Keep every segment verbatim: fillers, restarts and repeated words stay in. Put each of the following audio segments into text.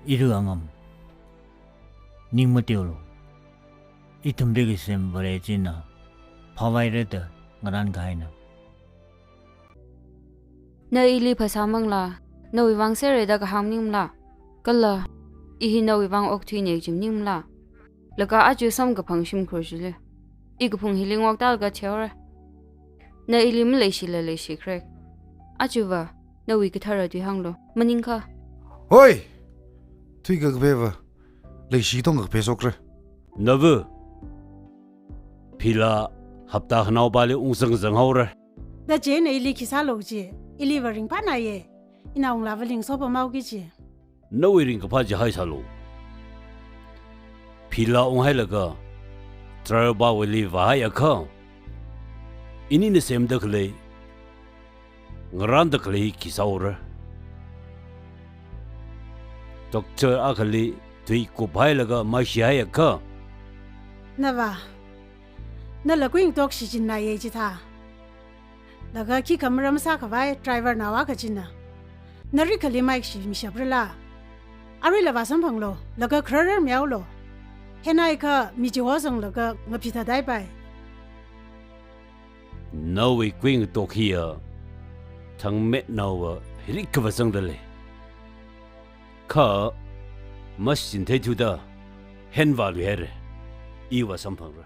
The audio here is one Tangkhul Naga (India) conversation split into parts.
Iru Angam, ning mateolu. Ithumli kasem Vare china phāvaira da ngarān kahaina. Na ili phasā manglā, nawui vang serra da kahāng maningmala? Kala, i hi nawui vang okthuina kaji maningmala? Laga aja samkaphang shimkhur chili, i kaphung hili ngokta laga thihaora. Na ili maleishila leishikhare. Ajava, nawui kathara tui hānglu, maningakha. Hoi! Thuikakapheva, leishi tongkakaphe shokra. Nava, phila hapta khanaopali ungzangzang haora. Da chieina ili khi sālu kaji, iliva ringphānāya. Ina unglāva ling sopamhaoki kaji. Nawui ringkaphā chi haisālu. Phila unghailaga, driver bawuili vāhaiakha, inina semda khalei, ngarānda khalei khi sāora? Doctor akhali tui kuphailaga maishihaiakha. Nava, nala kuingatok shichinnaya chithā. Laga khikha maram sākhavai driver naowa kachina. Na rikhali maikashi mishaprala? Aruila vāsamphanglu, laga khararmihaolu. Hieina kha mi chiho zanglaga ngaphithādai pai. Nawui kuingatok hiya, thangmetnaova hilikhava zangda lei. Kha, mashichintheithuda, hen vāluihaira. I vāsamphangra.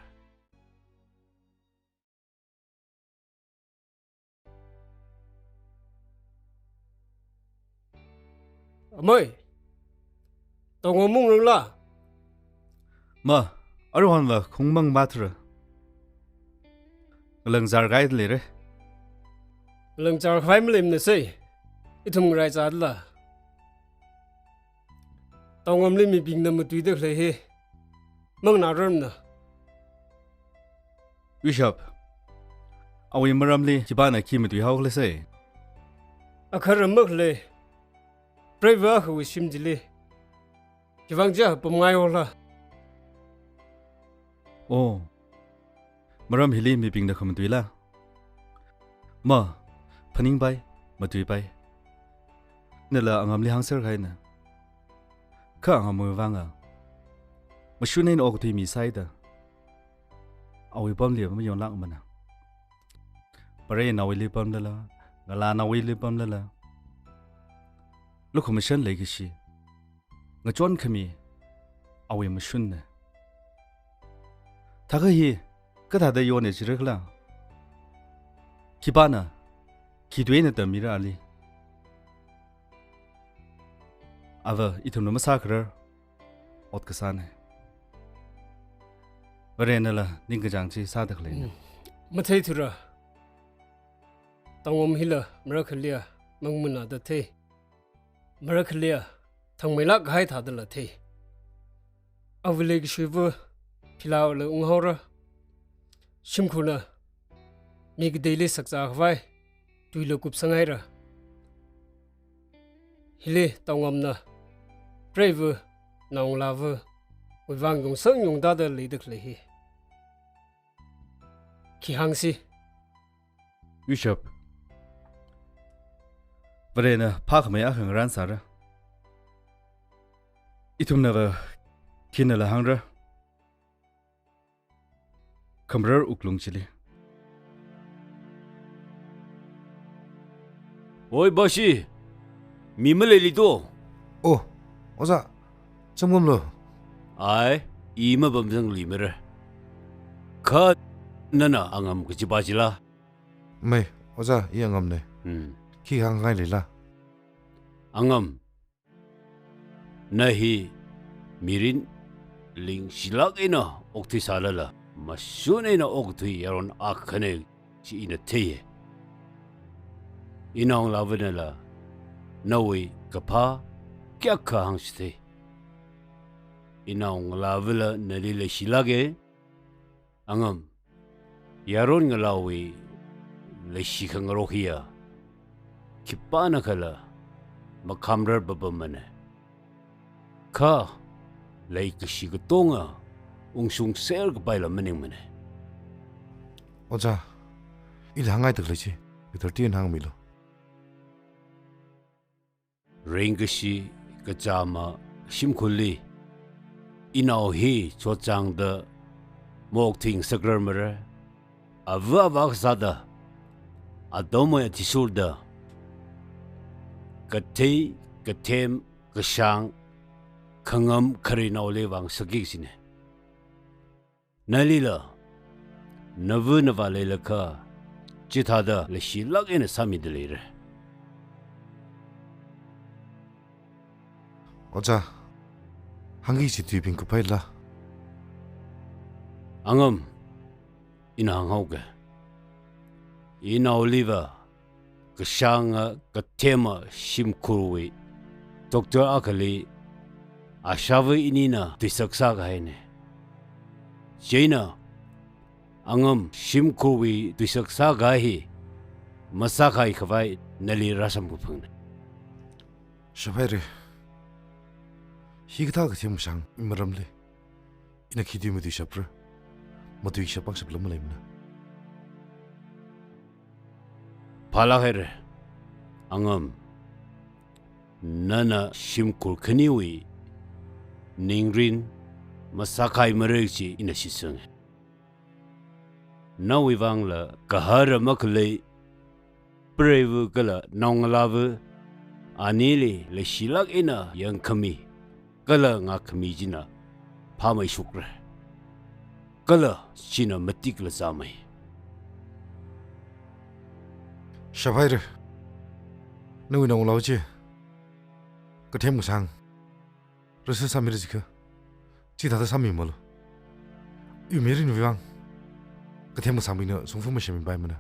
Amei, Tongam ungrangla? Ma, aruihonva khungmang mathura. Ngalāng zārkahai leira. Ngalāng zārkhavai maleimana sei, ithum ngarai zāda la. Tongamli mibingna matuida khalei hi manganārarmana. Bishop, awui maramli khipāna khi matuihaokhala sei? Akharam makhalei, preiva akhawui shim chili khivang chiakha pamngai haola? Oh, maram hili mibingna khamatuila? Ma, phaningpai, matuipai. Nala Angamli hāngserkahaina. Kha Angamwui vanga mashun eina okathui misāhaida, awui pamli mayonlākmana. Vare nawuili pamlala, ngalā nawuili pamlala, lukhamashan leikashi, ngachon khami awui mashunna. Thakha hi kathāda yona jirakhala? Khipāna, khi tuina tammira ali? Ava, ithumna masākharar ot kasāna. Varenala ningkachāng chi sāda khaleina. Mm. Matheithura. Tongam hila marākhaliya mangmana da thei. Marākhaliya thangmeilāk kahai thādala thei. Awui leikashiva philala unghaora. Shimkhurna mi kateili sakzā khavai tuila kupsanghaira. Hili Tongamna preiva, naongalāva wuivang yungsang yungtada leida khalei hi khi hāngsi? Bishop, Varena phākhamei akha ngarānsāra. Ithumnava khinala hāngra. Khamarar wuklung chili. Oi, Bashi, mi maleili to. Oh, Oja, chamngamlu. Ai, i mapamzangluimara. Kha nana Angam kachipa chila? Mei, Oja, i Angamna. Hmm. Khi hāngngai leila? Angam, na hi mirin lingshilāk eina okthuisālala, mashun eina okthui yaron akhana chi ina theiya. Inaongalāvanala nawui kaphā kayākha hāngchithei. Inaongalāvala nali leishilāka. Angam, yaron ngalāwui leishi khangarok hiya khipānakhala makhamrar papamana. Kha leikashi katonga ungshungser kapaila maningmana. Oja, ila hāngngaida khalei chi, Doctor Tin hāngmilu. Ringkashi kachāma shimkhurli inao hi chotchāngda maokthui ngasakrar mara. Ava avā kasāda, atomwui athishurda, kathei, kathem, kashāng, khangam kharei naoli vāngasakki kajina. Nalila, nava navā leilakha, chithāda leishilāk eina sāmida leira. Ojā, hāngki kaji tuibing kapaila? Angam, ina hānghaoga. Inaoliva kashānga kathema shimkhurwui doctor akhali ashāva inina tuisak sākahaina. Chieina, angam shimkhurwui tuisak sākahai hi masākahai khavai nali rāsamkaphangna. Shaphaira. Hikathā kathem kashāng maramli ina khi tui matuishapra? Matuishap pangshap lam maleimana. Phālāk haira, angam. Nana shimkhur khaniwui ningrin masākahai mara kaji ina shitsanga. Nawui vangla gahara makhalei preiva kala naongalāva anili leishilāk eina yangkhami kala ngākhami china phāmeishokra. Kala china matikla zāmei. Shaphaira. Nawui naongalāva chi kathem kashāng rasa sāmira jiakha, chithāda sāmimalu. Iwui mirinwui vang kathem kashāngbingna shongfa mashemipaimana.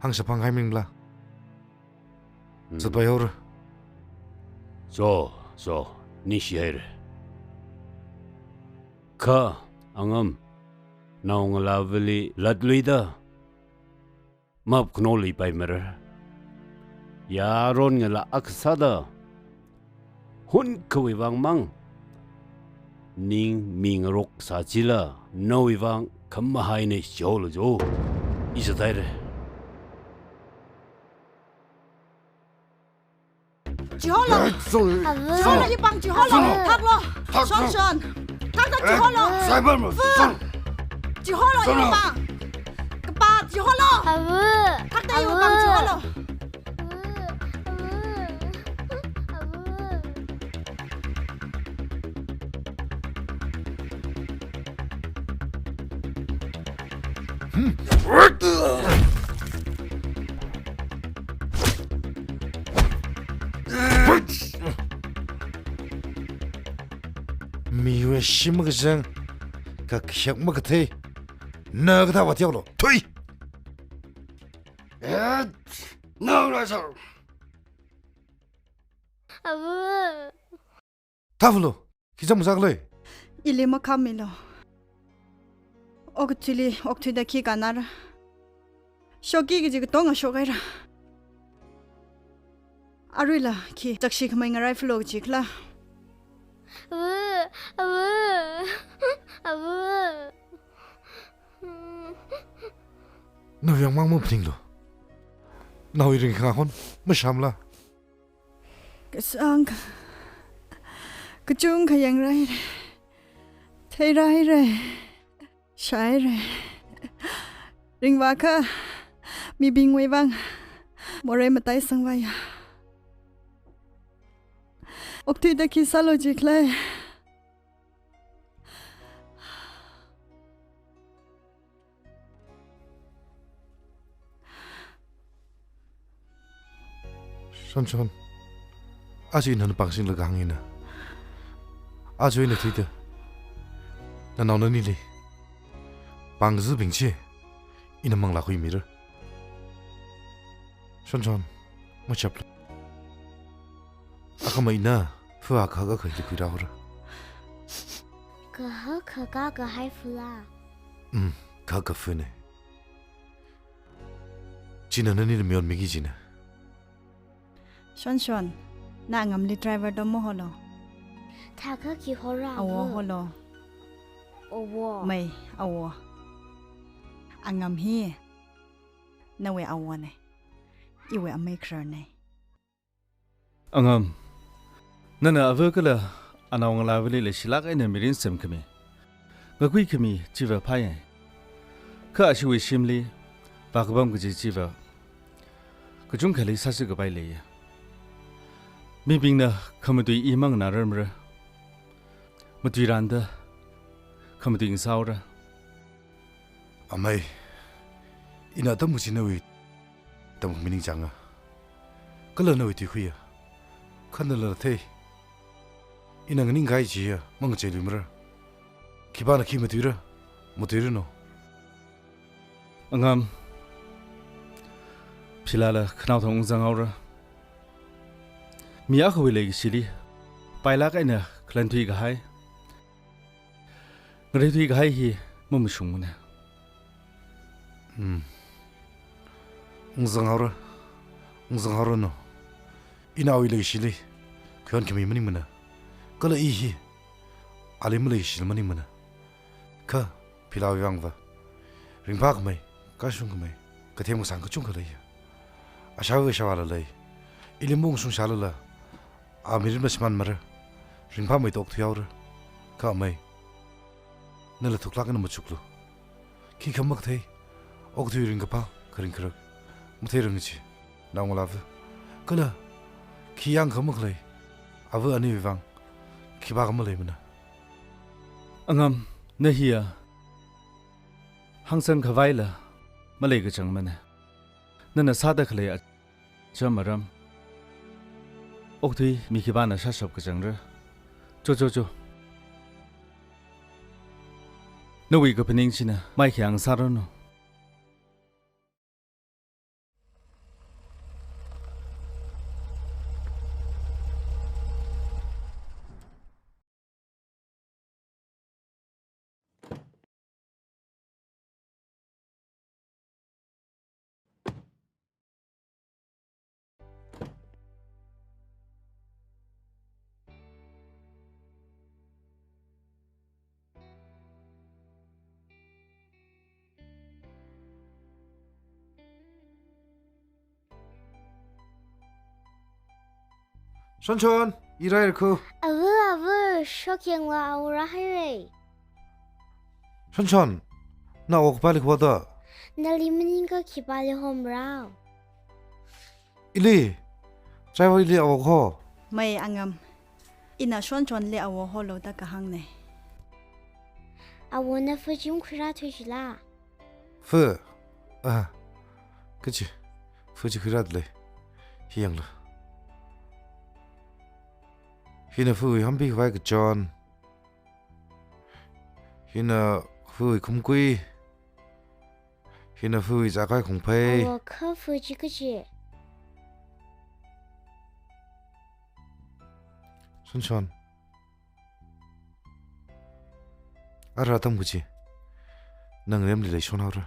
Hāngshap hāngkahai maningla. Hmm. Zatpaihaora. Cho, cho, ningshihaira. Kha, angam, naongalāvali latluida mapkhano leipaimara. Yaron ngalā akha sāda, hunkhawui vang mang ning mingarok sāchila, nawui vang khamahai eina chihaolu jo. I zathaira. Chiholo. Sorry. Ava. Chiholo, ipāng chiholo. Ava. Thaklo. Thak. Shon, shon. Thakta chiholo. Cyber mo. Ava. Sorry. Chiholo, sorry, ipāng. Kapa chiholo. Ava. Thakta ipāng chiholo. Ava. Ava. Ava. Miwui shim makazang, kakhayak makathei, na kathā vātiaolo, thui! Eh, no, no, sir. Ava. Thāvalu, khi zam zakle? Ili makhāmilu. Okathuili, okthuida khi kānara. Shokki kaji katonga shokhaira. Aruila khi chakshi khamei ngarai phalo kaji khala. Ava, ava, ava. Nawui vang mang maphaninglu. Nawui ringkhangahon mashāmala. Kasāng kachungkha yangrai, theiraira, shaira. Ringvākha mibingwui vang morei mataisangvāya. Okthuida khi sālo jikhala. Shonshon, aja ina pāngsinglaga hāngina. Aja ina thuida nanao nanili pāngzabing chi ina manglā khuimira. Shonshon, machaplu. Akhama ina, fu akha akha khuiraora. Kaha kha kakahai fula. Um, kakafune. China nani mayonmiki jina. Shonshon, na angamli driver dom maholo. Thākha khi hora. Awo, awo holo. Awo. Mei, awo. Angam hi nawui awone. Iwui amei khararne. Angam, Nana ava kala anaongalāvali leishilāk eina mirin semkhami, ngakuikhami chiva phāya. Kha ashiwui shimli vākapam kaji chiva kachungkhali sāsi kapai leiya. Mibingna khamatui i manganārarmara. Matuiranda khamatui ngasāhaora. Amei, ina atam kachi nawui tamkhami ningchānga. Kala nawui tuikhuiya. Kha nala thei. Ina nganingkahai chiya mangacheiluimara. Khipāna khi matuira, matuiranu. Angam, philala khanaothang ungzanghaora. Mi akhawui leikashili pailāk eina khalanthui kahai, ngareithui kahai hi mamashungmana. Hmm. Ungzanghaora, ungzanghaoranu. Ina awui leikashili khayon khami maningmana. Kala i hi ali maleikashila maningmana. Kha philawui vangva ringphākhamei, kashungkhamei, kathem kasāng kachungkha leiya. Ashāva ashāvāla lei. Ili maungshungshālala, a mirin mashimānmara. Ringphāmeida okthuihaora. Kha amei, nala thuklāk eina machuklu. Khikha makathei, okathui ringkaphā, kharing kharak matheirang kachi naongalāva. Kala khi yangkha makhalei ava aniwui vang khipākha maleimana. Angam, na hiya hāngsang khavaila maleikachangmana. Nana sāda khalei acham aram okathui mi khipāna shāshap kachangra. Cho, cho, cho. Nawui kaphaning china maikhayang sāranu. Shonshon, irai rakhu. Ava, ava, shokyangla awo rāhaire. Shonshon, na awo khipāli khuwa da? Nali maningakha khipāli homra? Ili, driver ili awo ho. Mei Angam, ina Shonshonli awo holu da kahāngne. Awo na fur chi ungkhuirāthui chila? Fur, ah, kachi, fur chi khuirāda lei, hi yanglu. Hina furwui hampi khavai kachon. Hina furwui khumkui. Hina furwui zākahai khongphei. Awo kha fur chi kachi? Shonshon. Ara atam kachi, na ngalemli leishon haora.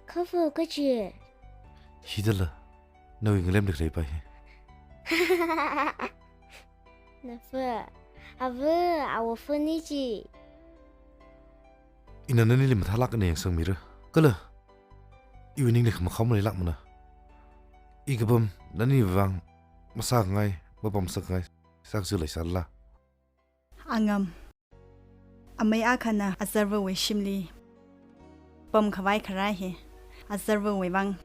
Kha fur kachi? Hidala, nawui ngalemli khalei pa hi. Na fur, ava, awo fur ni chi. Ina nanili mathālāk eina yangsangmira. Kala iwui ningli khamakhao maleilākmana. I kapam naniwui vang masāngai, mapamsakngai sākachi leisālala? Angam, amei akhana azarvawui shimli pamkhavai kharā hi, azarvawui vang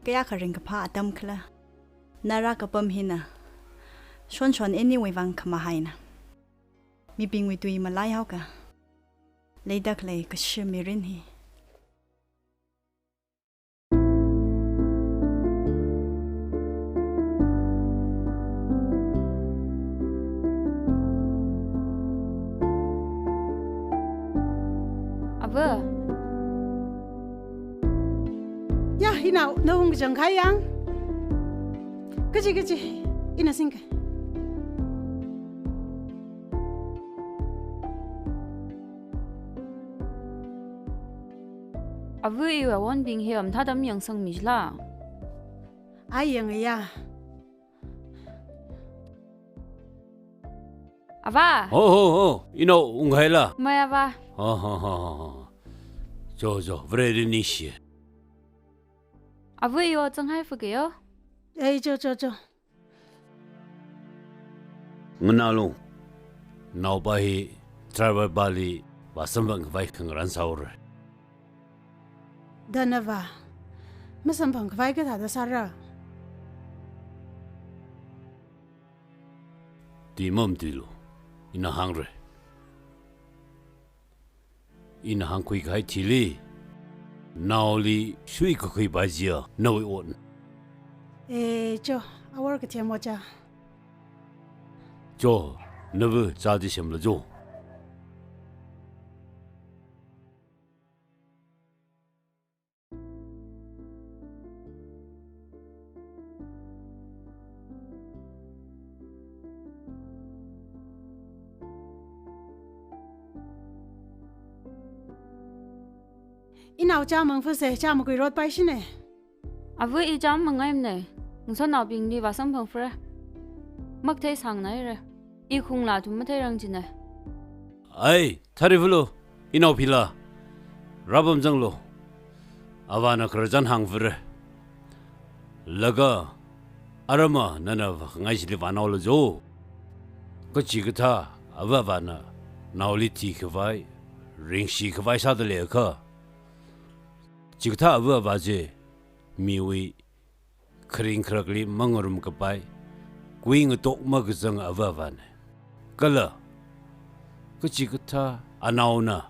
kayākha ringkaphā atam khala. Na rākapam hina Shonshon iniwui vang khamahaina. Mibingwui tui malaihaoka. Leida khalei kashi mirin hi. Ava. Ya, ina na ungkachang kha yang. Kachi, kachi, ina singka. Ava, iwui awonbing hi mathāda mayangsangmi chila? Ai, yangaya. Ava. Ho, ho, ho. Ina unghaila? Mei, ava. Ho, ho, ho, ho, ho. Cho, cho, Vareli ningshi. Ava, i ot zanghai fukeo. Ei, cho, cho, cho. Nganālu. Naopa hi driver pali vāsamphang khavai khangarān sāhaora. Da nava masamphang khavai kathāda sāra? Tui mamatuilu. Ina hāngra. Ina hāngkhui kahai thili, naoli shuikakhui paijiya nawui otna. Eh, cho, awor kathem oja. Cho, nava chādi semlu cho. Inao chāmang fuse, chāmakui rot paishine. Ava, i chāmang ngaimane. Ngasotnaobingli vāsamphang fure. Makathei sāngnaire. I khungla thum matheirang jine. Ai, thari fulu, inao Phila. Rāpamzanglu. Avāna khararchan hāng fure. Laga, arama nana vākhangai chili vānaolu jo. Kachikathā ava avāna naoli thikhavai, ringshi khavai sāda leiakha, chikathā ava avā chi miwui kharing kharakli mangarum kapai, kui ngatok makazang ava avāne. Kala, kachikathā anaona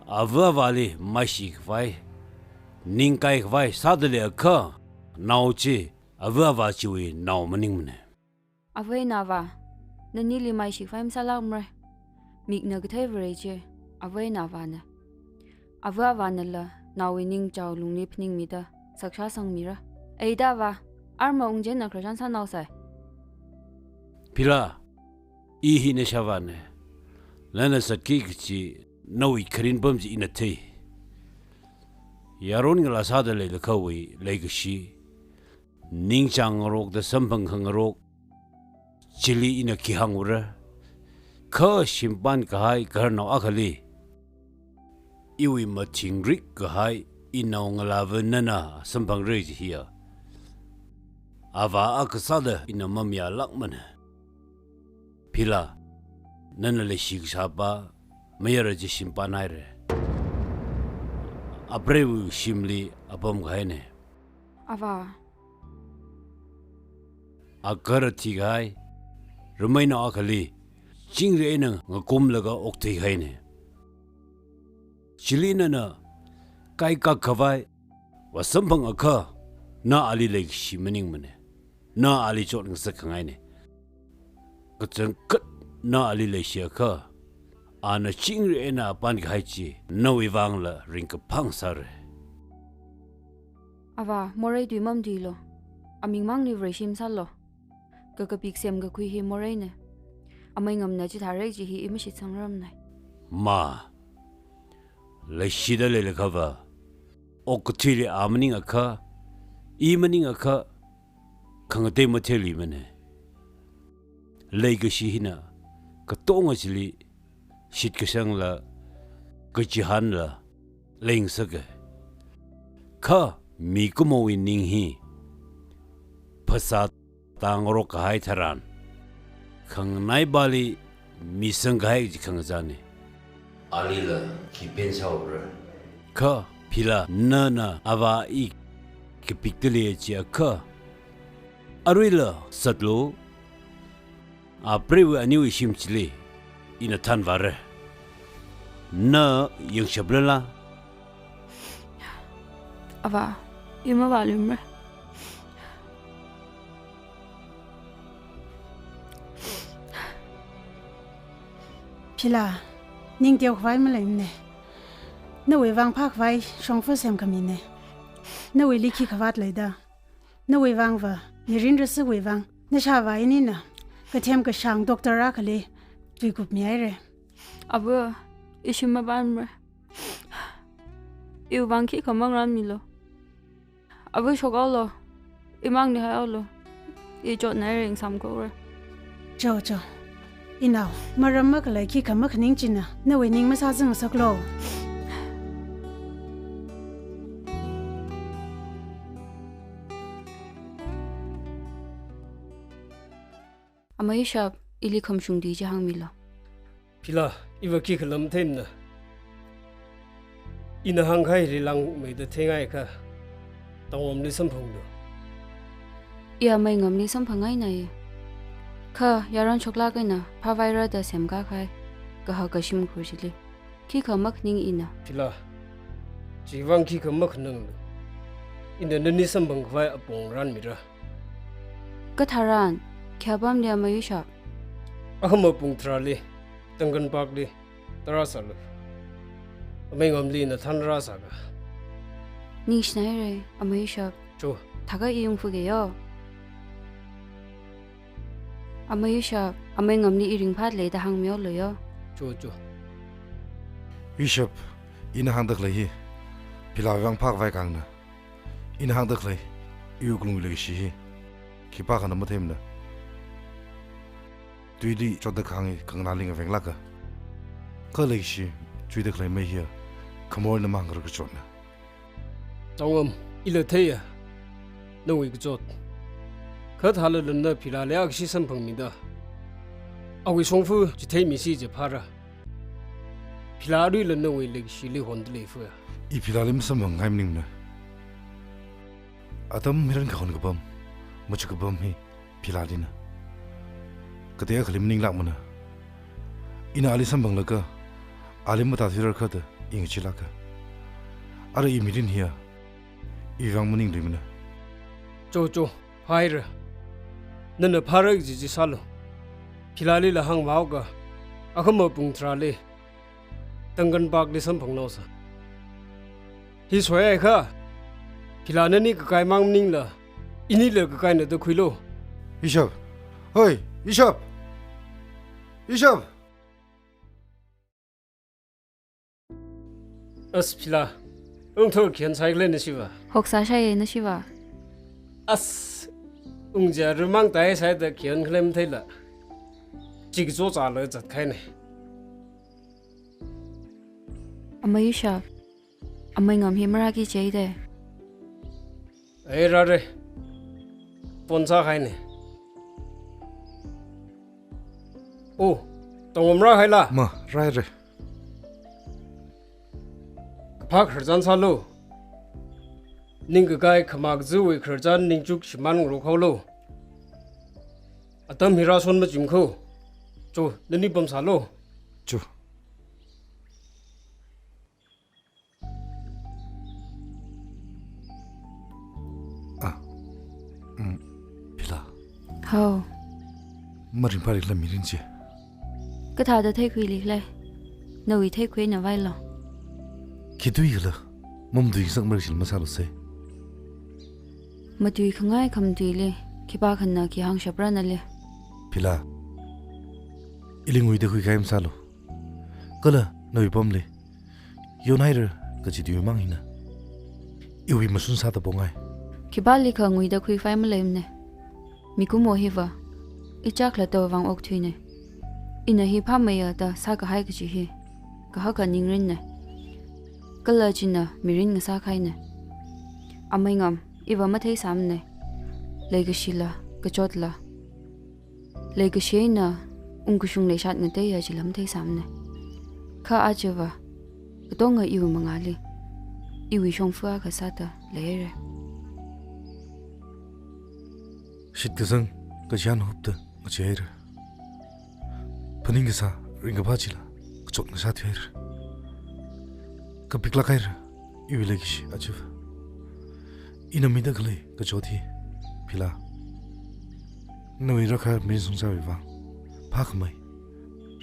ava avāli maishi khavai, ningkai khavai sāda leiakha, nao chi ava avā chiwui nao maningmane. Ava eina avā, nanili maishi khavai masālākmare. Mikna kathei Vare chi, ava eina avāne. Ava avānala naowui ningchao lungli phaningmida sakshā sangmira. Eida avā, arma ungchinna khararchan sānaosai. Phila, i hi nashāvāne. Nana satki kachi nawui kharing pam chi ina thei. Yaron ngalā sāda leilakhawui leikashi, ningchāng ngarokda samphang khangarok chili ina khi hāngura? Kha shimpān kahai gaharnao akhali iwui mathingrik kahai inao ngalāva nana samphangra kaji hiya, avā akha sāda ina mamayālākmane. Phila, nana leishi kashapa mayara chi shimpān haire. Apreiwui shimli apam kahaine. Avā. Agahara thikahai rameinao akhali chingri eina ngakumlaga okthui kahaine. Chili nana kaikak khavai vāsamphangakha, na ali leikashi maningmane. Na ali chotngasak khangaine. Kachangkhat na ali leishiakha, ana chingri eina apān kahai chi nawui vangla ringkaphā sāre. Avā, morei tui mamatuilu. Aming mangli Vare shim sālu. Kakapik semkakhui hi moreine. Amei ngamna chithāra kaji hi i mashitsangrarmane. Ma, leishida leilakhava, okathuili a maningakha, i maningakha, khangatei matheiluimane. Leikashi hina katonga chili shitkasangla, kachihānla leingasaka. Kha mikumowui ning hi phasā tāngarok kahai tharan, khanganaipali misang kahai kaji khangachāne. Alila khi pen sāhaora? Kha Phila, nana avā i kapikda lei chiakha, aruila satlu. Apreiva aniwui shim chili ina thanvāra. Na yangshaplala? Avā, i mavāluimara. Phila, ning teokhavai maleimane. Nawui vang phākhavai shongfa semkhamine. Nawuili khikha vāt leida? Nawui vangva, mirin rasiwui vang, nashāvā inina kathem kashāng doctor akhali tuikupmi haire. Ava, i shim mapānmara. Iwui vang khikha mangarānmilu. Ava, shokhaolu. Imangli haihaolu. I chotnai ring samkora. Cho, cho. Inao, maram makhalei khikha makhaning china nawui ning masāzangngasaklu. Amei Shap, ili khamashung tui chi hāngmilu. Phila, iva khikhala matheimana. Ina hāngkahai rilangmeida theingaikha, Tangwamli samphanglu. I amei Ngamli samphangngainai. Kha yaron shoklāk eina phāvaira da semkakahai kahaka shimkhur chili khikha makhaning ina. Phila, chiwuivang khikha makhananglu. Ina nani samphangkhavai apong rānmira. Katharan, khayā apamli amei Ishap? Akhama pung tharāli, Duncan Park li, da rāsālu. Amei Ngamli nathān rāsāga. Ningshinaira, amei Ishap. Cho. Thākha i ungphuke yo. Amei Ishap, amei Ngamli i ringphālei da hāngmilu yo. Cho, cho. Ishap, ina hāngda khalei hi Philawui vang phākhavai kangna. Ina hāngda khalei, iwui wuklungwui leikashi hi khipākhana matheimana. Tuili chotda kahāng hi kangalāli ngavenglāka. Kha leikashi chuida khalei mei hiya khamor eina mangkharā kachotna. Tangwam, ila theiya nawui kachot. Kha thālala na Philali akhashi samphangmida, awui shongfa chitheimisi jiphāra. Phila aruila nawui leikashili honda leifa. I Philali masamphangkahai maningmana. Atam mirin kahon kapam, machuk kapam hi Philalina. Katekhali maninglākmana. Ina ali samphanglaga, ali matāthuirar kha da i ngachee lāka. Ara i mirin hiya iwui vang maningluimana. Cho, cho, phāhaira. Nana phāra kaji chi sālu. Philalila hāngvāhaoka, akhama pung tharāli Duncan Park li samphangnaosa. Hi soiakha, Phila nani kakai mang maningla, inila kakaina da khuilu. Ishap! Hoi, Ishap! Ishap! As Phila, ungthor khayān sāikhala nashiva? Hoksā shāya nashiva. As, ungja rumang tai sāida khayān khalem theila. Chikacho chāla zatkahaina. Amei Ishap, amei Ngam hi marāki chida. Ei, rāra. Phone sākahaina. Oh, Tangwam rāhaila? Ma, rāhaira. Kaphā khararchan sālu. Ningkakai khamā kajiwui khararchan ningchuk shimān ngarokhaolu. Atam hi rāshon machimkho. Cho, nani pamsālu. Cho. Ah. Mm. Phila. Hao. Maringphālikhala mirin chi? Kathāda theikhuilikhala? Nawui theikhuina vailu. Khi tuikhala, mamatuingasak mara chili masālusa. Matuikhangai khamatuili khipākhana khi hāngshapra nali? Phila, ili nguida khuikahai masālu. Kala nawui pamli yonhaira kaji tui mang hina iwui mashun sāda pongai. Khipālikha nguida khuikhavai maleimana. Mikumo hiva ichā khalattawui vang okthuina. Ina hi phāmeiya da sākahai kaji hi kahaka ningrinna. Kala china mirin ngasākahaina. Amei Ngam, iva matheisāmana. Leikashila, kachotla, leikashi eina ungkashung leishat ngateiya chila matheisāmana. Kha ajava katonga iwui mangāli iwui shongfa akha sāda leihaira. Shitkasang kachihān hupta ngacheehaira. Phaning kasā ringkaphā chila kachot ngasāthuihaira. Kapiklāk haira iwui leikashi ajava. Ina mida khalei kachot hi, Phila, nawui rākahai mirin sungsāwui vang phākhamei,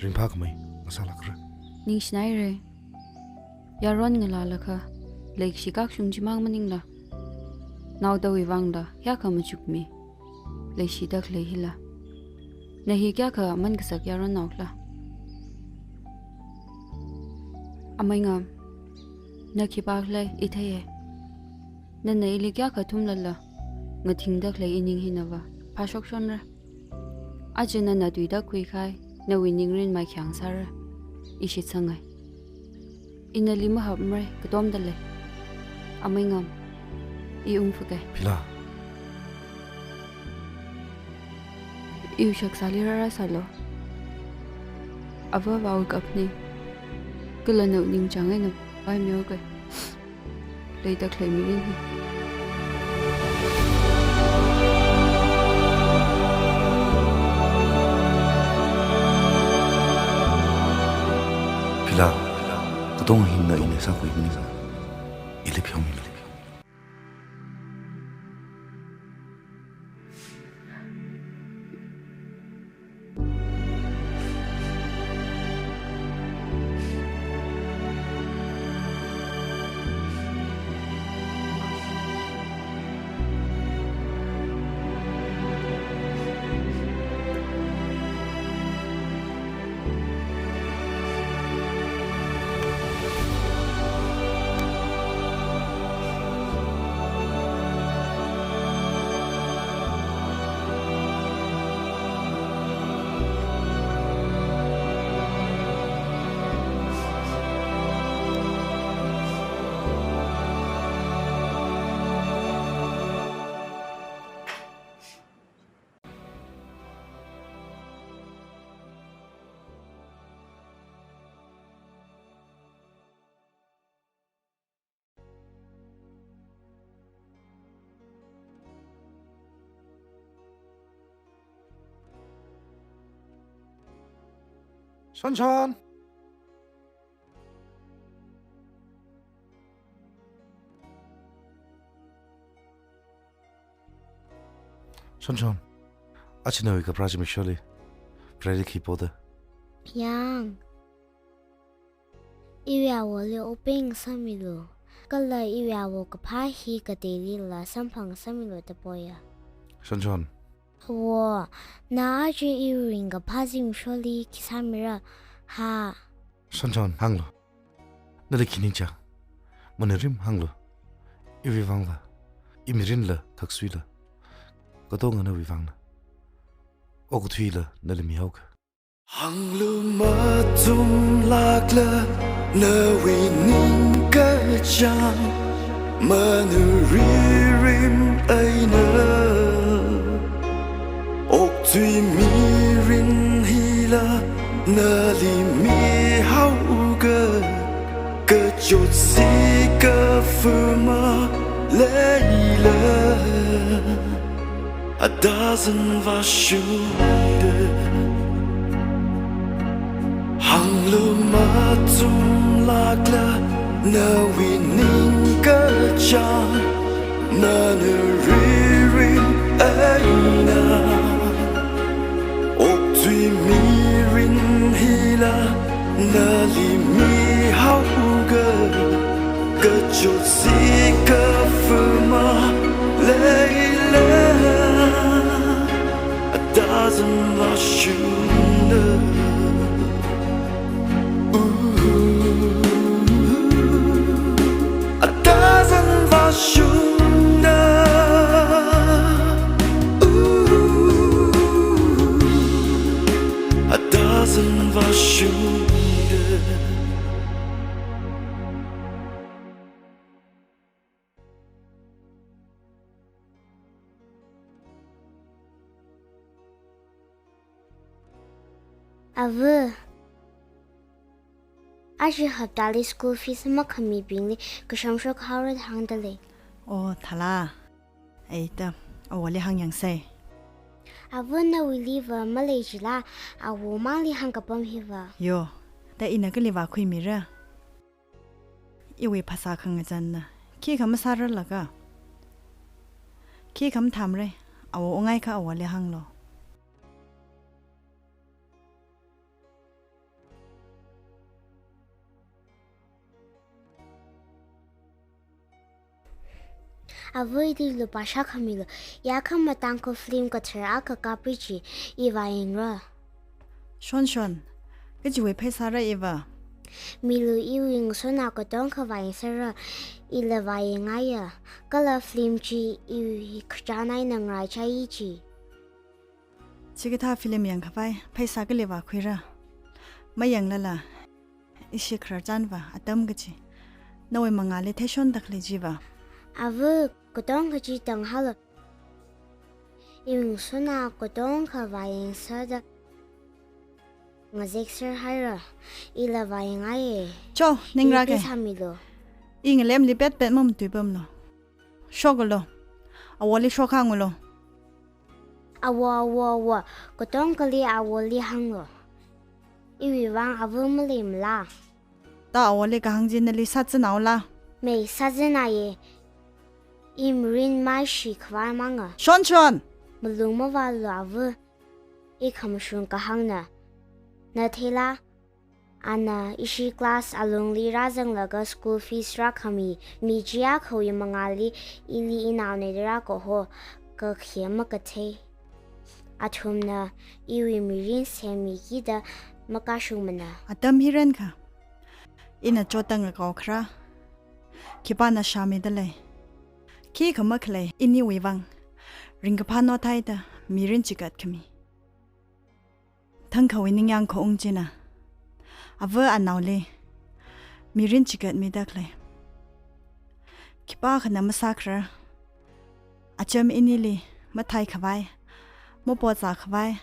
ringphākhamei ngasālākra. Ningshinaira. Yaron ngalālakha leikashi kakshung chimang maningla, naodawui vangla hiyākha machukmi leishida khalei hila. Na hi kayākha aman kasak yaronnaokhala? Amei Ngam, na khipākhala i theiya. Nana ili kayākha thumlala, ngathingda khalei ining hinava phāshokshonra. Aja nana tuida khuikahai nawui ningrin maikhayang sāra. I shitsangai. Ina nali mahapmara, katomda lei. Amei Ngam, i ungphuke. Phila. Iwui shaksāli rāra sālu. Avāvawui kapne. Kala nawui ningchāng eina vāmihaoke. Leida khalei mirin hi. Phila, katonga hi na ina sākhui mirin sa. Ili pheomi, ili pheomi. Shonshon. Shonshon. Aja nawui kaphara chi misholi. Prayerli khi poda. Yang. Iwui awoli open sāmilu. Kala iwui awo kaphā hi kateilila samphang sāmilu da poya. Shonshon. Awo, na aja iwui ringkaphā zimiksholi khi sāmira. Ha. Shonshon, hānglu. Nali khi ningchāng? Maningrim hānglu. Iwui vangva. Imirinla, thaksuila. Katonga nawui vangna. Okathuila nali mihaoka. Hānglu machumlākla nawui ningkachāng maningrim eina. Okthui mirin hila nali mihaoka, kachotsi kaphama leila. A dozen vāshungda. Hānglu machumlākla nawui ningkachāng maningrim eina. Okthui mirin hila nali mihaoka, kachotsi kaphama leila. A dozen vāshungda. Ooh, a dozen vāshungda. Ooh, a dozen vāshungda. Ava, aja haptali school fees makhamibingli kasham shokhaora hāngda lei. Oh, Thala. Eita, awoli hāngyangsei. Ava, nawuiliva malei jila, awomangli hāngkapam hiva. Yo, da ina kali vākhuimira. Iwui phasā khangazanna khikha masārarlaka? Khikha mathāmara, awo ungaiakha awoli hānglu. Ava, ili lupā shākhamilu, yakhama Tangkhul film kathar akha kapri chi, i vāyangra. Shonshon, kachiwui pheisāra iva? Milu, iwui ngasotnao katonga vāyangserra, ila vāyangngaiya, kala film chi iwui khachān eina ngaraichai chi. Chikathā film yangkhavai pheisā kali vākhuira? Mayanglala, ishi khararchanva atam kachi nawui mangāli theishonda khalei chiva. Ava, katonga chi tanghalu. Iwui ngasotnao katonga vāyangserda. Ngazek ser haira, ila vāyangaiye. Cho, ningra ke. Sāmilu. I ngalemli pet pet mamatuipamlu. Shoklu. Awoli shokhanglu. Awo, awo, awo. Katongkhali awoli hānglu. Iwui vang ava maleimala. Ta awoli kahāng chi nali sāzanhaola. Mei sāzanhaiye. I mirin maishi khavai manga. Shon shon. Malung mavālu ava. I khamashung kahāngna. Na theila. Ana ishi class alungli rāzanglaga school fees rākhami, mi chi akhawui mangāli ili inaone da rākaho, kakhe makathei. Athumna iwui mirin semiki da makashungmana. Atam hi renkha. Ina chotang akao khara. Khipāna shāmida lei. Khikha makhalei iniwui vang. Ringkaphā nothaida mirin chigatkhami. Thangkhawui ningyāng khaung china. Ava anaoli mirin chigatmida khalei. Khipākhana masākharar. Acham inili mathei khavai, mapozā khavai.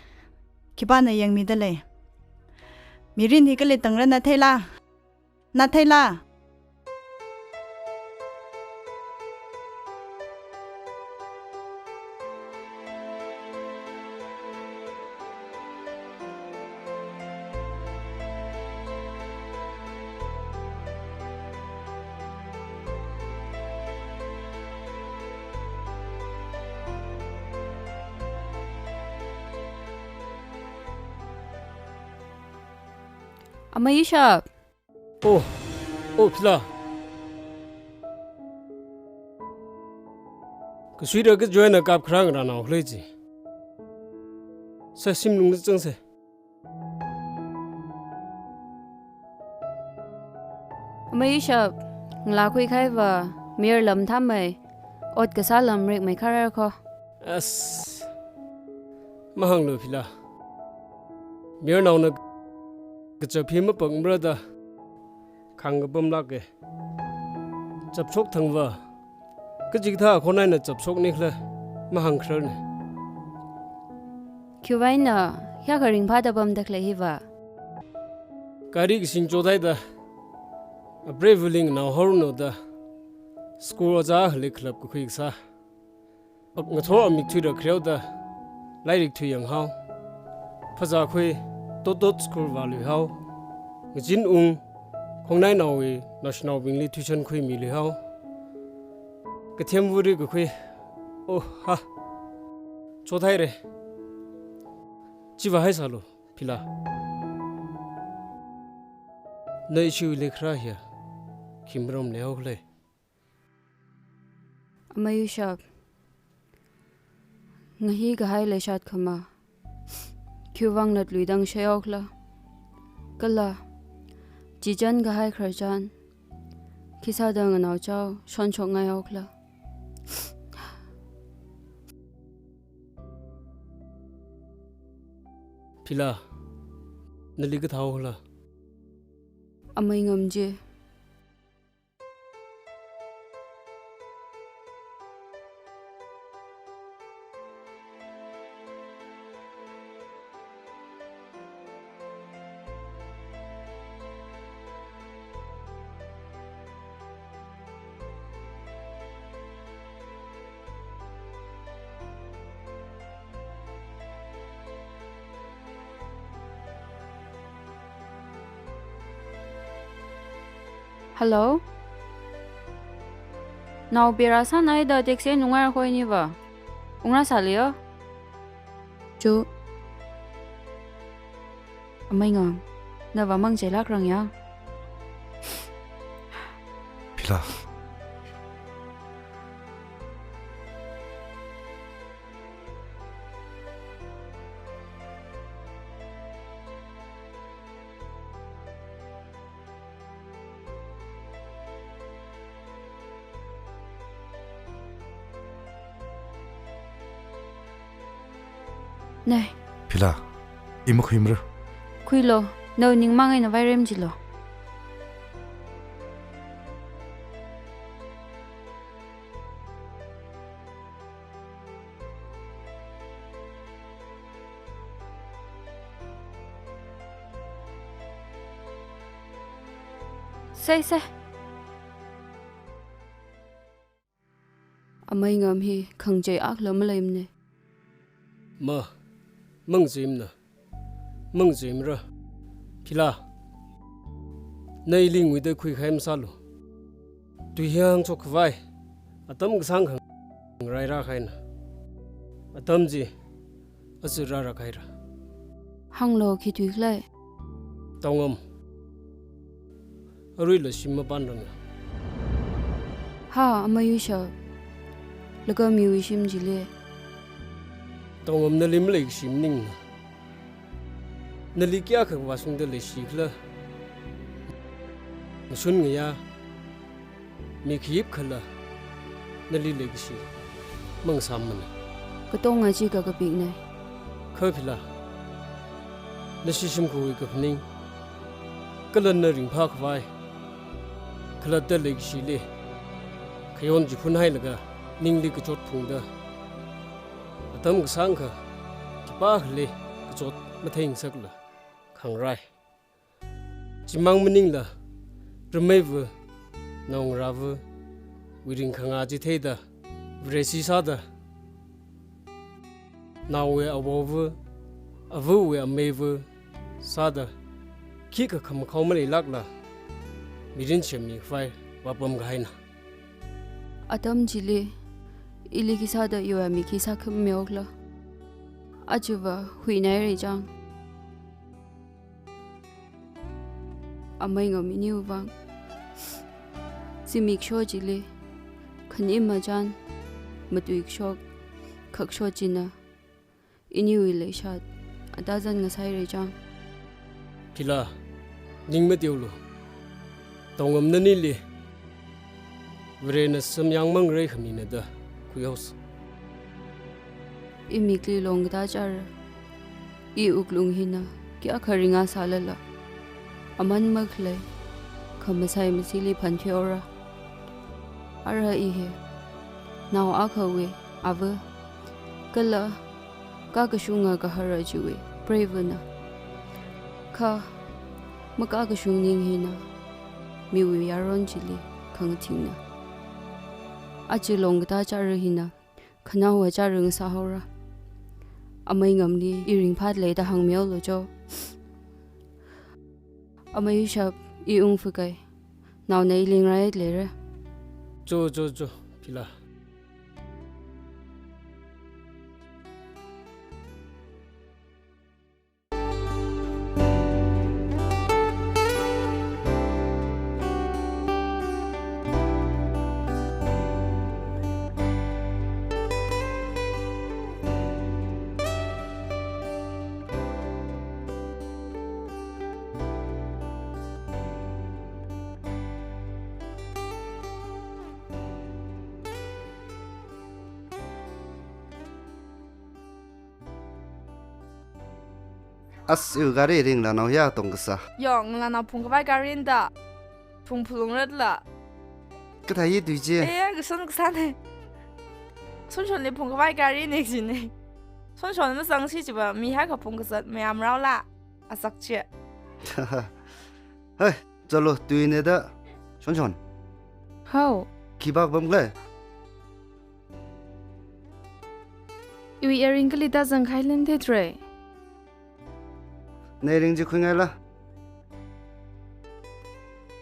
Khipāna yangmida lei. Mirin hi kali tangra na theila. Na theila. Amei Yusha. Oh, oh, Phila. Kasuira kajoina kapkharang rānao khalei chi. Sa shimlung zangse. Amei Yusha, ngalā khuikhaiva, mir lam thammei, ot kasā lam rikmei kharar kho. As, mahānglu Phila. Mirnaona kachap hi mapakmara da khangkapam lāke. Chapshok thangva, kachikathā khon eina chapshokni khala mahāngkhararne. Khiwuivang eina hiyākha ringphāda pamda khalei hiva. Gari kasing chothaida, apreiva̱li nganao haoranu da, school ojā halik khalap kakhui kasā. Ak ngathor amik thuida khareo da, lairik thuiyang hao. Phazā khui, tot tot school vālui hao. Ngazin ung, khongnainaowui naoshinaobingli tuition khuimilui hao. Kathem vuri kakhui, oh ha. Chothaire. Chiva haisālu, Phila. Na ishiwui leikharā hiya, khi maram leihao khalei. Amei Yusha, ngahi kahai leishat khama, khiwuivang natluida ngashei haokhala. Kala, chichan kahai khararchan, khisāda nganaochao shonshokngai haokhala. Phila, nali kathā haokhala. Amei Ngam je. Hello? Nao pera sānaida taxi nungai khoi niva. Ungra sāliyo? Chu. Amei Ngam, nava mang chelak rang ya. Phila. Nei. Phila, i makhuimara. Khuilo, nao ningmang eina vairem chilo. Sei, sei. Amei Ngam hi khangachei akhala maleimana. Ma, mangacheimana. Mangacheimara. Phila, na ili nguida khuikahai masālu. Tui hi hāngshok khavai atam kasāngkha ngarai rākahaina. Atam chi aja rāra kahaira. Hānglu, khi tui khala? Tongam. Aruila shim mapanranga. Ha, Amei Ushap. Laga miwui shim chili? Tongam nali maleikashi maningna. Nali kayākha vāshungda leishi khala? Ngashun ngayā mi khayip khala nali leikashi mangasāmana. Katonga chi kakapikna. Kha phila, nashi shimkhurwui kaphaning kala na ringphā khavai khalatta leikashili khayon chi phunhailaga ningli kachot phungda atam kasāngkha khipākhali kachot matheingasakla khangarai. Chimang maningla, rameiva, naongarāva wui ringkhanga chi theida, Vareshi sāda, naowui avova, avawui ameiva sāda, khikha khamakhao maleilākla, mirin semmi khavai vāpam kahaina. Atam chili ili khi sāda iwui amik khi sākhami okla? Ajava huinaira chang. Amei Ngam, iniwui vang zimiksho chili khanim machān, matuikashok khakshot china iniwui leishat atazan ngasāhaira chang. Phila, ning mateolu. Tongam nanili Varena samyang mangareikhami na da khuihaosa. Imikli long katā chara, iwui wuklung hina kayākha ringa sālala, aman makhalei khamasai masili phantheora. Ara i hi nao akhawui ava kala kakashunga gahara chiwui preivana. Kha makakashung ning hina miwui yaron chili khangathingna. Aja long katā chara hina khanaowa chara ngasāhaora. Amei Ngamli i ringphāda lei da hāngmihaolu cho. Amei Ushap, i ungfa kai. Naona ili ngaraida leira. Cho, cho, cho, Phila. As, iwui gari ringla naoya tongkasā. Yong, ngalānao phungkhavai gari nda. Phung phulung ratla. Kathā hi tui chi? Eh, kashan kashan ne. Shonshonli phungkhavai gari ne jine. Shonshon mazangsi chiva, mi haiakha phungkazat mayamraola. Asak chi. Hai, chalo, tui ne da. Shonshon. Hao. Khipā kapam khala? Iwui earring kali da zangkahai lin theithre. Na earring chi khuingaila.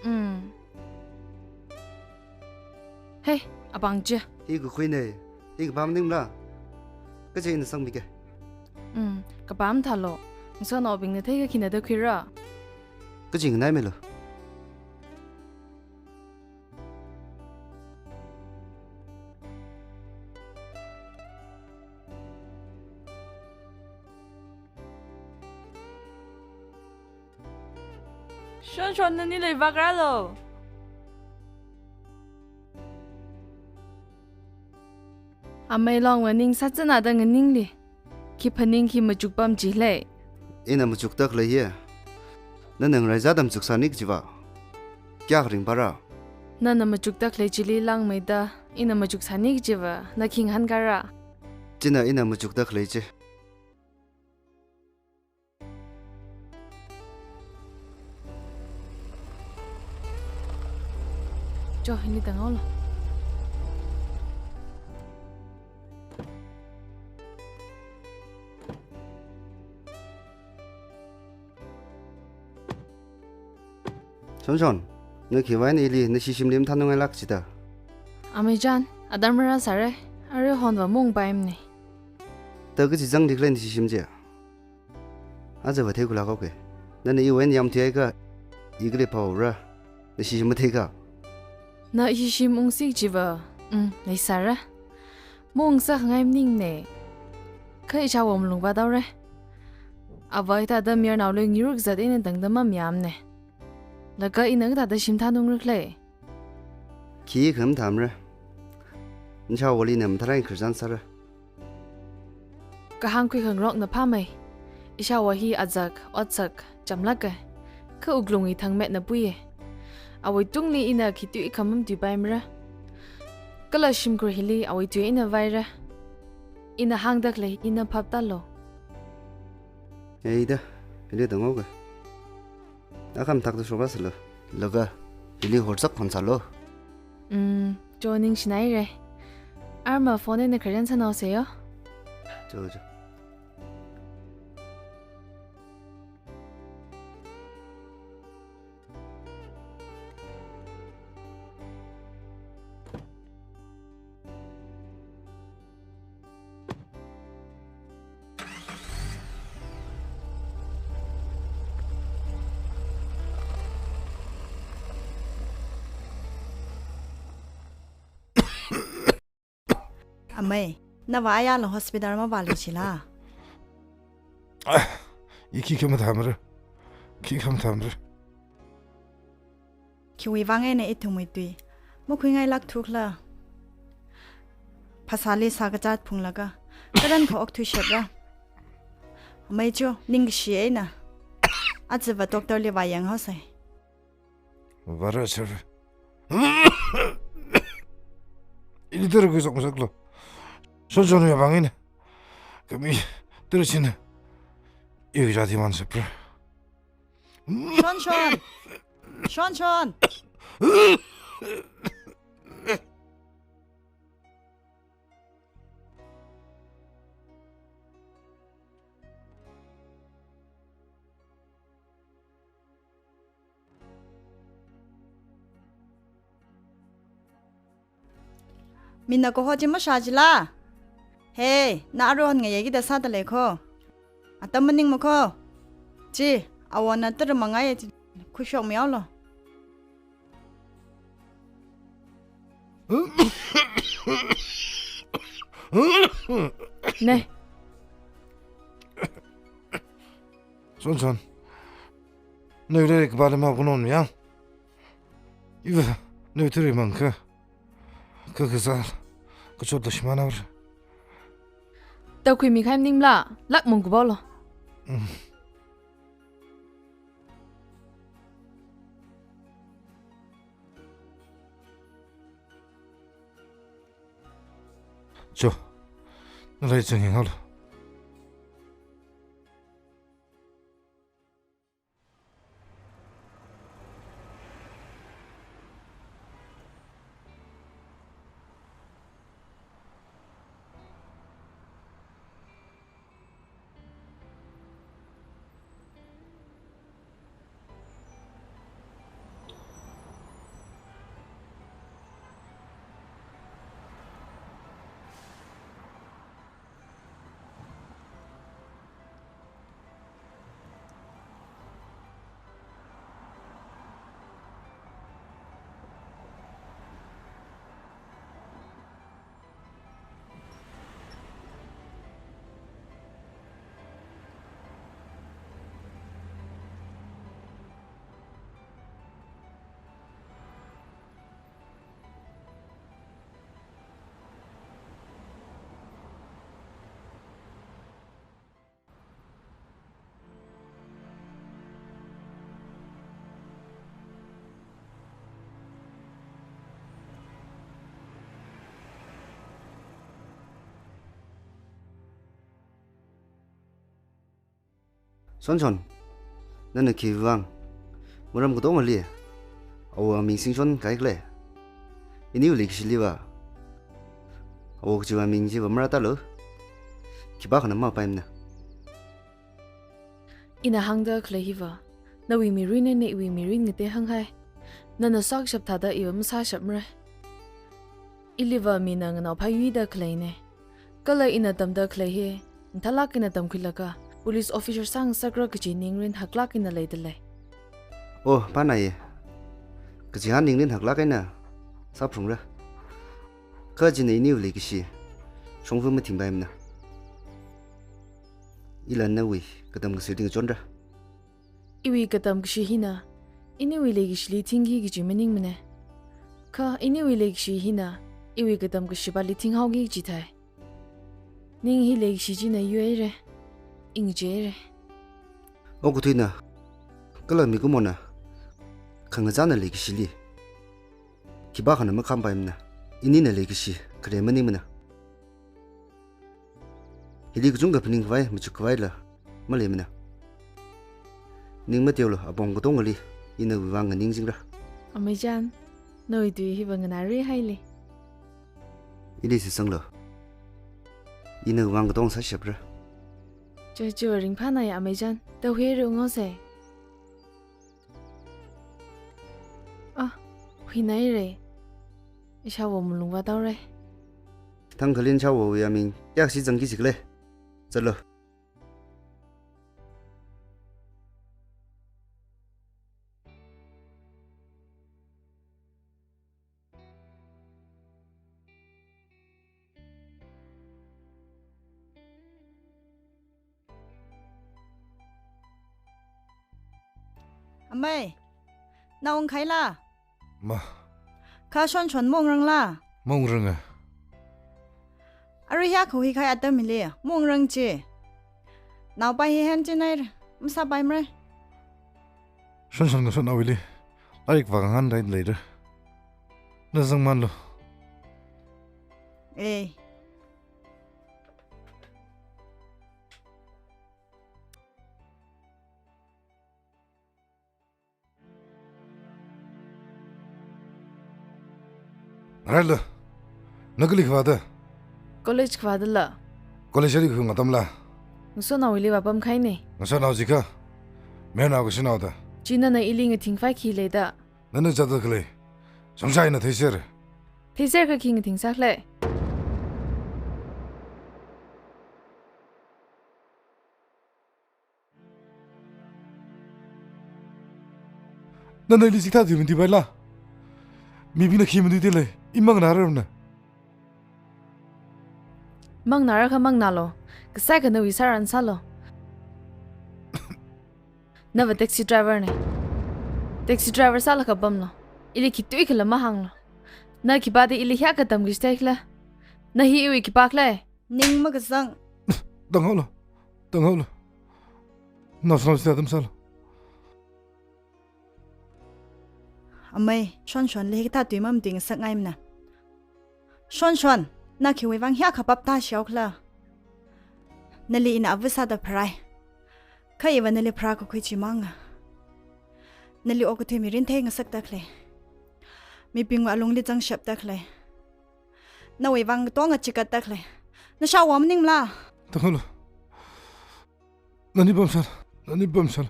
Mm. Hey, apāng chi. Hi kakhui ne. Hi kapam ningla. Kachi ina sangmike. Mm, kapam thālo. Ngasānaobingna theikha khina da khuira. Kachi nganai milo. Shonshon, nani leivak ralo. Amei Longva ning sāchāna da nganingli. Khi phaning khi machuk pam chi lei. Ina machukda khalei hi. Nana ngarai zada machuksāni kajiva. Kayākha ringphāra. Nana machukda khalei chili langmeida, ina machuksāni kajiva, na khi ngahānkara. China ina machukda khalei chi. Cho, hili tānghaolu. Shonshon, na khiwui eina ili nashishimli mathānungngailāk chida? Amei chān, atam rāsāra, aruihonva maungpaimana. Da kachi zangli khalei nashishim chi? Aja va theikhuilāk haoke. Nana iwui eina yamthuiakha, i kali phaora, nashishim matheikha. Na ishishim ungsik chiva, mm, leisāra. Maungsākhangai maningmana. Kha ishāwo malung vātaora. Ava hithāda mayarnaoli ngayur kazat eina tangda mamayāmana. Laga ina kathāda shim mathānungra khala? Khikha mathāmara. Nashāwoli ina mathālāk eina khararchan sāra. Kahāng khuikhangarokna phāmei. Ishāwo hi azak, otsak, chamlāka. Kha wuklung hi thangmetna puiya. Awui tungli ina khi tuikha mamatuipaimara. Kala shimkhur hili awui tui eina vāra. Ina hāngda khalei hi ina phap tālu. Eida, hili tānghaoke. Akha mathākta shokasālu. Laga, hili horsak honsālu. Mm, cho ningshinaira. Arma phone eina khararchan sānaosa yo. Cho, cho. Amei, nava ayala hospital mavālu chila? Ah, i khikha mathāmara. Khikha mathāmara. Khiwui vang eina ithumwui tui makhuingailākthu khala? Phasāli sākazat phunglaga, karankha okthuishapra. Amei cho, ningkashi eina ajava doctor li vāyanghaosa. Vāra sir. Ili tara khuishok masaklu. Shonshon ya vang eina. Khami tara china. Iwui jati man sapra. Shonshon! Shonshon! Mina kaho chi mashā chila? Hey, na aruihon ngayei kida sāda lei kho. Atam maningma kho. Chi, awona tara mangaiya chi, khuishokmihaolu. Ne. Shonshon. Nawui lairik kapāli makunon yang. Iva, nawui tui rimang kha. Kha kazā, kachotla shimānhaora. Tākhuimi kahai maningmala, lāk mungkupaolu. Mm. Cho, nalai chang yanghaolu. Shonshon, nana khiwuivang maram katongali awo aming singshon kahai khala? Iniwui leikashiliva awo kajiwui aming chiva marātālu. Khipākhana mapaimana. Ina hāngda khalei hiva, nawui mirin eina iwui mirin ngatei hānghai. Nana sākashap thāda iva masāshapmara. Iliva mina nganaophā yuida khaleina. Kala ina tamda khalei hi, mathālāk eina tamkhuilaga, police officer sāngasakra kaji ningrin haklāk eina leidalei. Oh, pānaiya. Kachihān ningrin haklāk eina sāphalungra. Kha china iniwui leikashi shongfa mathingpaimana. Ila nawui katam kasili ngachonra. Iwui katam kashi hina iniwui leikashili thingki kaji maningmana. Kha iniwui leikashi hina iwui katam kashipāli thinghaoki kaji thai. Ning hi leikashi china yuihaira, ingchihaira. Okathuina kala mikumona khangachāna leikashili khipākhana makhampaimana. Inina leikashi khare maningmana. Hili kachungkha phaningkhavai, machukkhavai la maleimana. Ning mateolu, apong katongali ina nawui vang nganingchingra. Amei chān, nawui tui hiva nganārihaili. Ili shitsanglu. Ina nawui vang katonga sāshapra. Cho cho, ringphānai amei chān. Tahuiru ngose. Ah, huinaira. Ishāwo malung vātaora. Thangkhalin shāwowui aming kayākha shitsangki jikhala. Zatlu. Amei, na ungkhaila? Ma. Kha Shonshon maungrangla? Maungranga. Arui hiyākha huikhai atam hili maungrang chi. Naopai hi hanchinaira, masāpaimara. Shonshon ngasotnaowuili lairik vākhangan rai leira. Na zangmanlu. Eh. Railu. Na kali khavāda? College khavādala. College ali khui ngatamla? Ngasotnaowuili vāpamkhaina. Ngasotnao jikha mayarnao kashinao da. Chi nana ili ngathingkhavai khi leida? Nana zatda khalei zangshai na theiser. Theiser kha khi ngathing sākhala? Nana ili chikathā tui mandipaila? Mibingna khi manditilei, i manganāra na. Manganāra kha manganālu, kasai kha nawui sāran sālu. Nava taxi driver na. Taxi driver sālaga pamlu. Ili khitui khala mahānglu. Na khipāda ili hiyākha tamkashi theikhala? Na hi iwui khipākhala? Ning makazang. Tanghaolu. Tanghaolu. Naoshinao sāda atam sālu. Amei, Shonshonli hikathā tui mamatingsakngaimana. Shonshon, na khiwui vang hiyākha pap tāshihaokhala? Nali ina ava sāda pharai. Kha iva nali pharākakhui chimanga. Nali okathui mirin theingasakda khalei. Mibingwui alungli zangshapda khalei. Nawui vang katonga chikatda khalei. Na shāwo maningmala? Tanghaolu. Nani pamsālu. Nani pamsālu.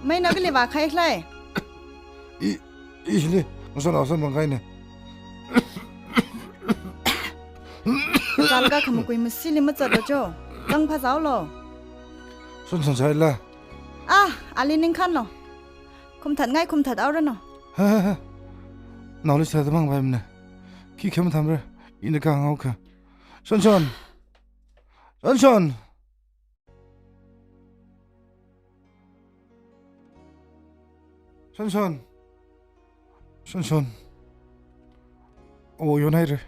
Mei, na kali vākhaikhala? I, ili ngasotnao samphangkahaina. Zalga khamakui masili mazatlu cho. Zang phāzāolu. Shonshon sāhaila? Ah, Ali ningkhanlu. Khumthatngai khumthat haoranu. Ha, ha, ha. Naoli sāda mang bai mna. Khikha mathāmara. Ina kahāng haokha. Shonshon. Shonshon. Shonshon. Shonshon. Awo yonhaira.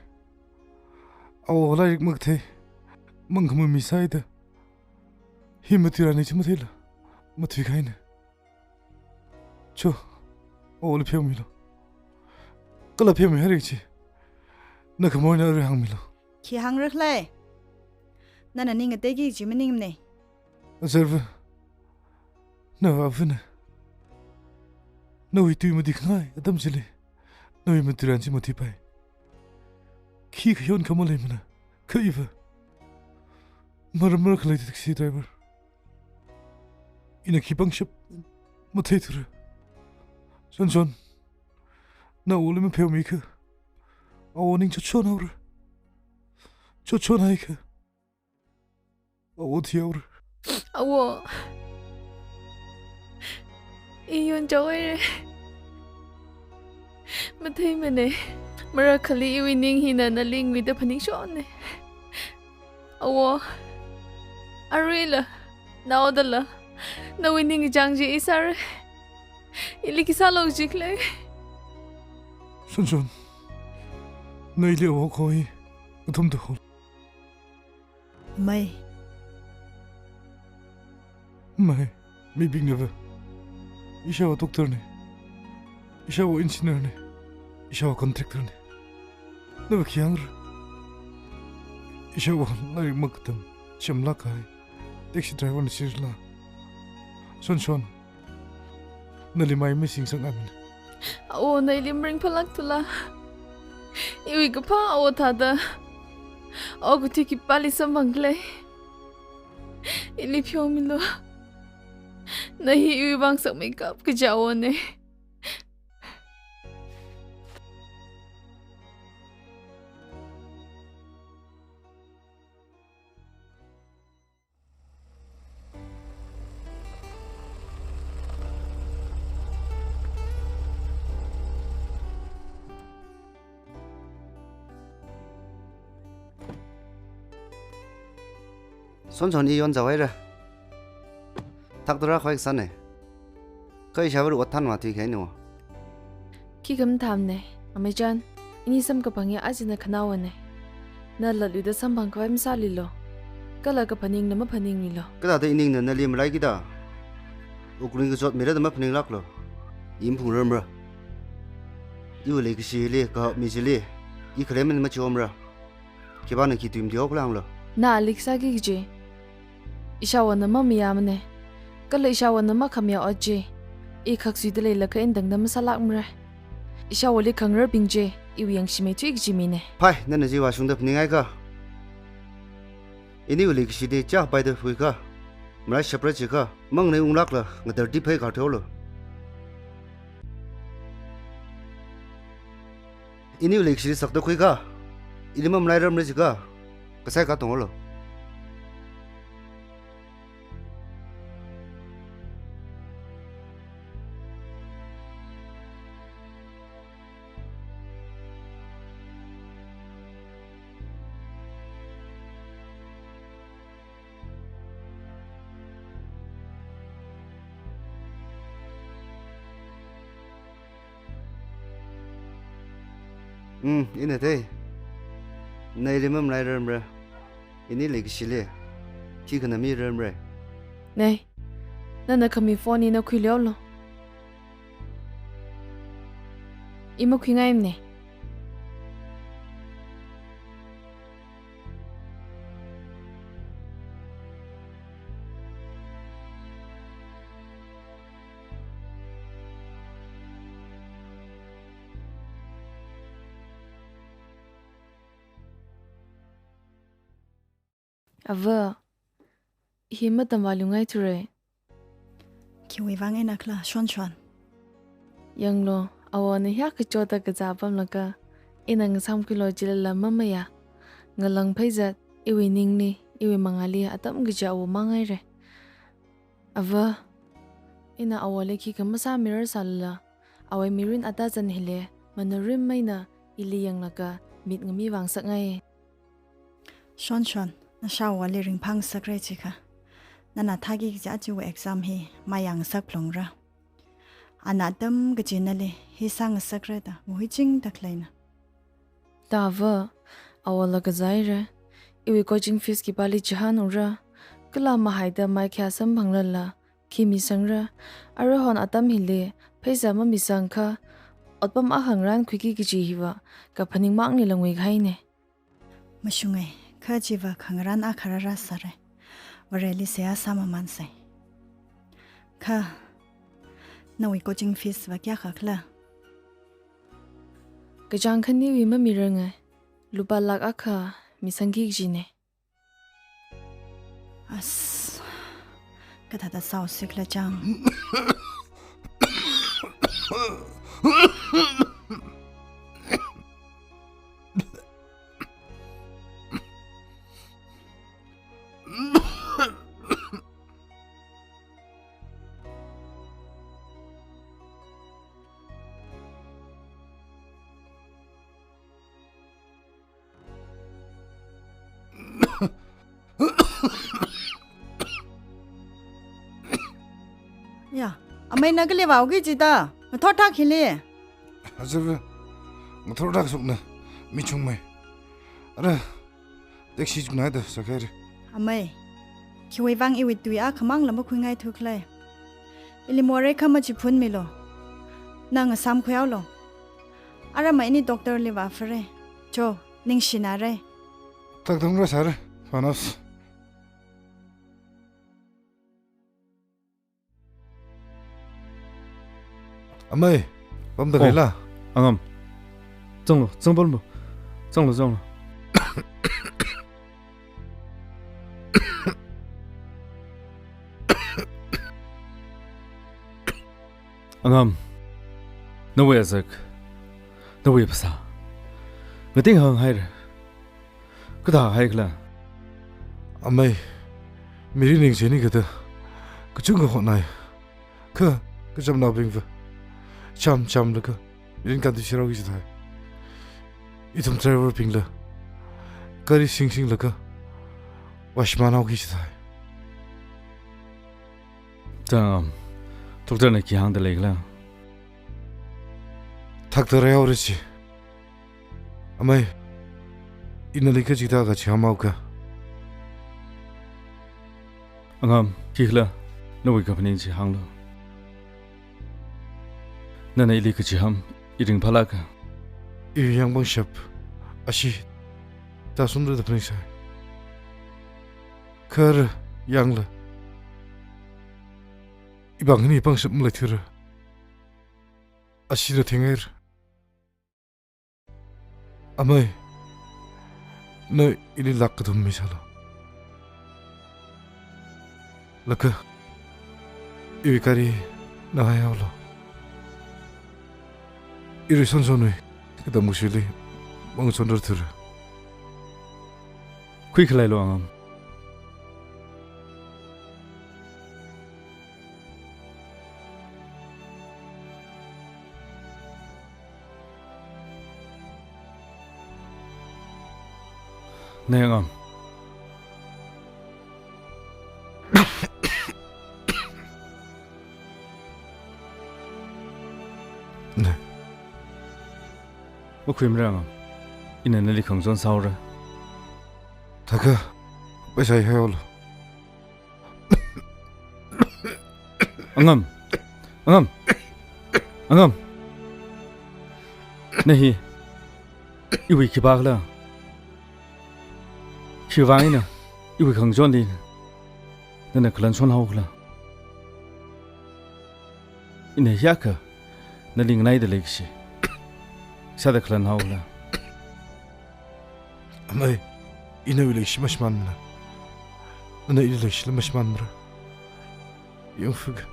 Awo lairik makathei. Mangkhamā mi sāhaida. Hi matuirani chi matheila. Matuikahaina. Cho, awoli pheomilu. Kala pheomihaira chi. Na khamor eina arui hāngmilu. Khi hāngra khala? Nana ning ngateiki kaji maningmana. Azarva. Na avana. Nawui tui matikhangai atam chili. Nawui matuiran chi mathipai. Khikha yonkha maleimana. Kha iva. Maram marakha lei taxi driver. Ina khi pangshap matheithura. Shonshon. Na awoli mapheomikha. Awo ning chotchon haora. Chotchon haikha. Awo thihaora. Awo. I yonchaohaira. Matheimana. Marakhali iwui ning hina nali nguida phaningshonna. Awo. Aruila. Naodala. Nawui ningchāng chi i sāra. Ili khi sālu jikhala? Shonshon. Na ili awo khui. Athumda hol. Mei. Mei, mibingnava. Ishāwo doctor na. Ishāwo engineer na. Ishāwo contractor na. Nava khi hāngra? Ishāwo lairik makatam, shimlak kahai taxi driver na chila. Shonshon. Nali mai masingsang amin. Awo, na ili maringphalāktula. Iwui kaphā awo thāda. Okathui khipāli samphang khala? Ili pheomilu. Na hi iwui vang sakmeikap kaja awona. Shonshon, i yonchaohaira. Thakda rākhavai kasāna. Kha ishāvā ot thanvā thuikhaina. Khikha mathāmana, amei chān, ini samkaphang hi aja na khanaowana. Na latluida samphang khavai masālilu. Kala kaphaningna maphaningmilu. Kathāda iningna nali malaikida. Wuklung kachot mira da maphaninglāklu. I maphungrarmara. Iwui leikashili, kahak mi chili, i khalei eina machiomara. Khipāna khi tui matihaokhala hānglu. Na ali kasāki kaji. Ishāvāna mamayāmana. Kala ishāvāna makhamayā ot chi, i khaksuida leilakha eina tangda masālākmara. Ishāvāli khangararbing chi, iwui yangshimei thuiki kaji mina. Phai, nana chiwui vāshungda phaninghaikha. Iniwui leikashili chāpaida huikha. Malai shapra chikha, manganei unglākla, ngatar tiphai kharthaolu. Iniwui leikashili sakda khuikha, ili mamalairarmara jikha, kasai katongaolu. Hmm, ina thei. Na ili mamalairarmara. Ini leikashili. Khikha na mirarmara. Nei. Nana khami phone ina khuileolu. I makhuingaimana. Ava, hi matamvālungngaithura. Khiwui vang eina khala, Shonshon? Yanglu, awo na hiyākha chotta kazā apamlakha, ina ngasāmkhuilu jilala mamayā. Ngalāngphai zat, iwui ningli, iwui mangāli, atam kaja awo manghaira. Ava, Ina awali khikha masāmirar sālala, awui mirin ata zan hili, manarim maina ili yanglaga mit ngami vāngasakngai. Shon Shon, nashāwali ringphāngasakra chikha. Nana thāki kaja chiwui exam hi mayāngasak phalungra. Ana atam kachina nali hi sāngasakra da muhichingda khaleina. Tava, awala kazaira, iwui coaching fees khipāli chihānura, kala mahaida mai khayā samphanglala, khi misangra, arui hon atam hili, pheisā mamisangkha, otpam akha ngarānkhuiki kaji hiva, kaphaning mangli langui kahaina. Mashunga, kha chiva khangarān akha rāra sāra. Vareli seihā sāmamānsa. Kha, nawui coaching fees va kayākha khala? Kachāng khaniwui mamiranga, lupā lakh akha misangki kajina. As, kathāda sāusi khala chang. Ya, amei na kali vāuki jida, ngathor thak hili. Azava, ngathor thak sukna, michungmei. Ara, taxi chukna da sākhaira. Amei, khiwui vang iwui tui akhamang lam makhuingaithu khala? Ili morei kha machiphunmilu. Na ngasāmkhuihaolu. Ara mai ini doctor li vāphara. Cho, ningshinara. Thakthungra sāra, Panos. Amei, pamda Oh, kaila? Angam. Zanglu, zangpamlu. Zanglu, zanglu. Angam. Nawui azak. Nawui phasā. Ngating hānghaira. Kathāhai khala? Amei, mirin ning chini kathā, kachungkha hotnai. Kha, kachamnaobingva, cham chamlaga, mirin kanti shirao ki chithai. Ithum driver bingla, gari sing singlaga, vāshimānhaoki chithai. Chang, doctor na khi hāngda lei khala? Thakda raihaora chi. Amei, ina nali kachida kachiham haoka. Angam, khi khala, nawui kaphaning chi hānglu. Nana ili kachiham, i ringphālāka. Iwui yāng pangshap, ashi, tāsumra da phaningsai. Kha ara yāngla, ivang khani pangshap maleithura. Ashila thengaira. Amei, na ili lakh kathum misālu. Laga, iwui gari na haihaolu. Irui sonshonwui, katam kashili, mang sonrar thura. Khuikhalailu Angam. Nei Angam. Nei. Makhuimara Angam. Ina nali khangachon sāhaora. Thakha, pheisā haihaolu. Angam. Angam. Angam. Na hi iwui khipā khala? Khivang ina iwui khangachonli nana khalan shonhao khala? Ina hiyākha nali nganaida leikashi sāda khalanhao khala? Amei, ina iwui leikashi mashimānmana. Nana ili leikashila mashimānmara. Yangfuga.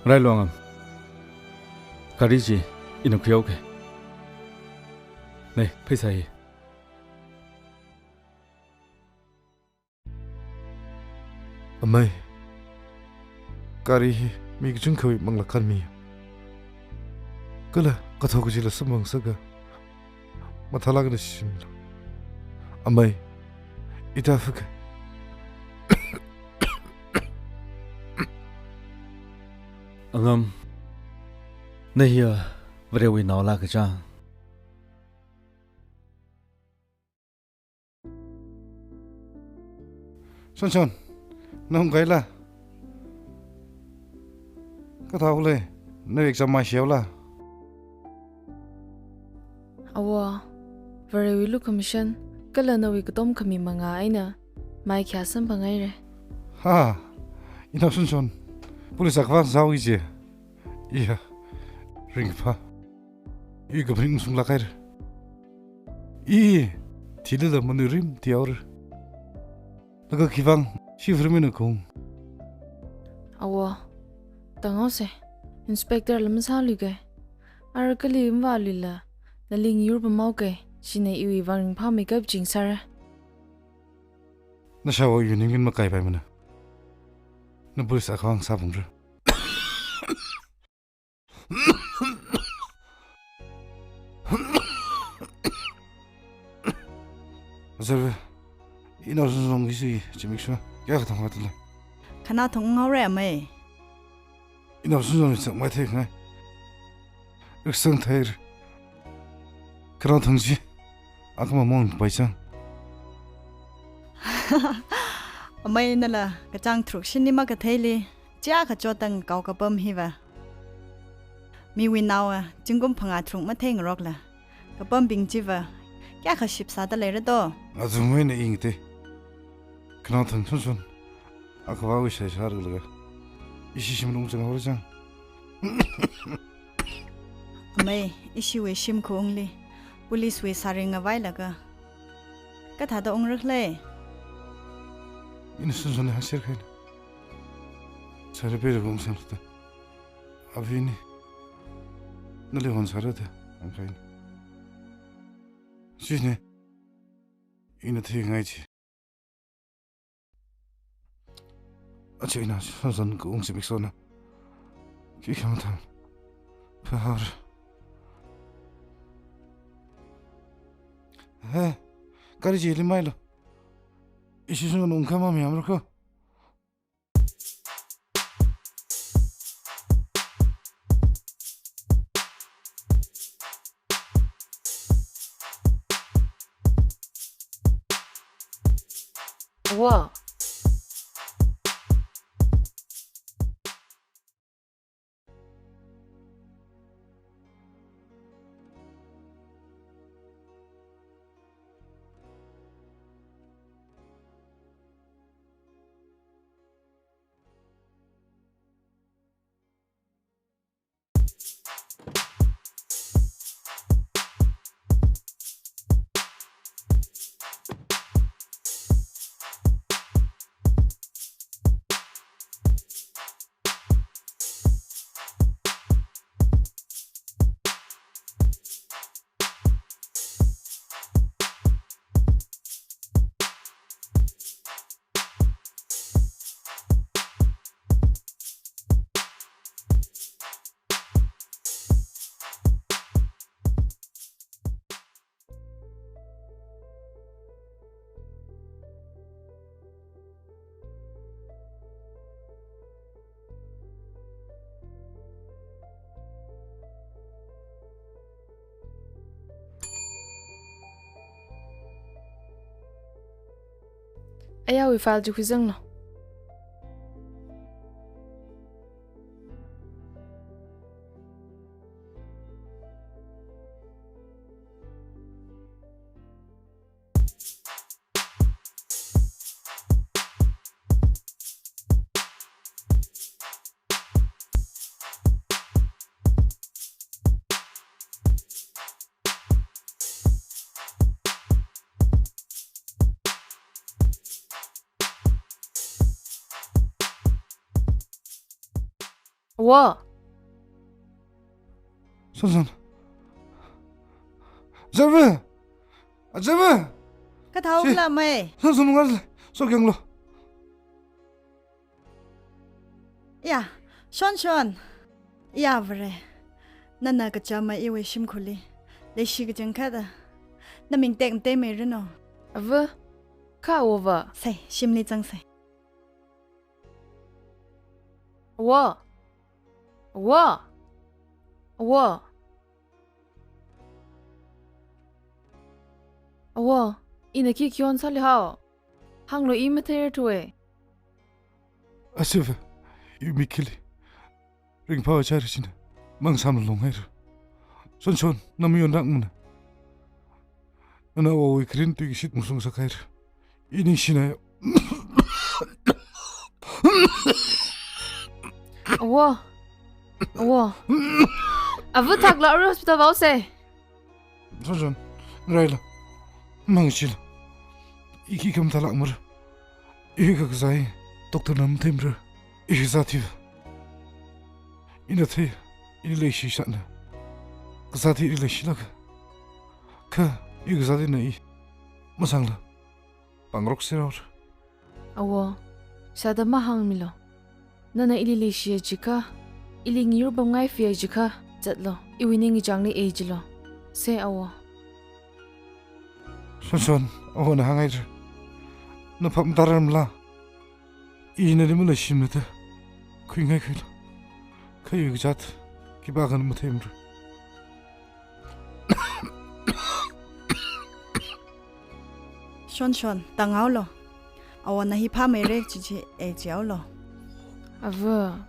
Railu Angam. Gari chi ina khuihaoka. Nei, pheisā hi. Amei, Gari hi mi kachungkhawui manglā kanmi. Kala kathao kachila samphang sāka. Mathālāk eina shimlu. Amei, ita fuka. Angam, na hiya Varewui naola kachang. Shonshon, na ungkahaila? Kathāhaole, nawui exam maishihaola? Awo, Varewui lukhamashan, kala nawui katom khami mangā eina, maikhayā samphanghaire. Ha, inao Shonshon, police akhavā sāhaoki kaji. Iya, ringkaphā. I kaphaning shunglāk haira. I, thilala manuirim thihaora. Laga khiwuivang, shifrim eina khaung? Awo, tanghaose, inspector la masāluika. Ara kali mavāluila, nali ngayur pamhaoka, china iwui vang ringphāmeikap ching sāra. Nashāwo yu ningin makaipaimana. Na police akhavā sāphalungra. Azarva, inao Shonshon ungki sui, zimiksho, kayākha thang haoda lei? Khanaothang unghaora amei. Inao Shonshon sak maitheingai. Riksang thaira. Khanaothang chi, akhamang mong pai chang. Amei nala, kachāng tharuk shini makatheili, chiyākha chotda ngakao kapam hiva. Miwui naowa, zingkum phangā tharuk matheingarokla. Kapambing chiva, kayākha shipsāda leira do? Azumwui eina ingte. Khanaothang Shonshon, akhavāwui shaisharlaga. Ishi shim ungchang haora chang. Amei, ishiwui shim khaungli, police wui sāring ngavailaga. Kathāda ungrakhala? Ina Shonshon hāngser kahaina. Sāra pera ungsang luta. Avini, nali hon sārada, hāngkahaina. Chieina, ina theingai chi. Achi ina Shonshon kaung zimiksho na. Khikha mathāng. Phāhaora. He, gari chili mailu. Ishi Shonshon ungkhamang mayamra ko. Awo. Ayawui file chi khuizanglu. Awo. Shonshon. Azarva! Azarva! Kathāhaokhala amei? Shonshon ngarle. Sokyanglu. Ya, Shon Shon. Ya, Vare. Nana kachama iwui shimkhurli leishi kachangkhatta. Naming tekmatei meiranu. Ava, kha awo va. Sai, shimli zangsai. Awo. Awo. Awo. Awo, ina khi khi onsāli hao? Hānglu, i matheirarthuwe. Asiva, iwui mik khili ringphā achāra china mangsam longhaira. Shon Shon, na mayonrākmana. Nana awowui kharing tui kashit mashung sākhaira. I ningshina. Awo. Awo. Ava thakla arui hospital vaosei. Shon Shon, raila. Mangachila. I khi khamathālākmara. I kakazā hi doctor na matheimara. I kazāt hiva, ina thei, ili leishisāna. Kazāt hi ili leishilāka. Kha, i kazāt hina i masangla pangrok sirao. Awo, sāda mahāngmilu. Nana ili leishiya jiakha, ili ngayur pamngai fiya jiakha, zatlu. Iwui ning ichāngli ei jilu. Sei awo. Shon Shon, awona hānghaira. Na phap matārar mala? Ina nali maleishimana da khuingai khuilu. Kha iwui kazāt khipākhana matheimara. Shon Shon, tānghaolu. Awona hi phāmeira kaji chi ei jihaolu. Ava.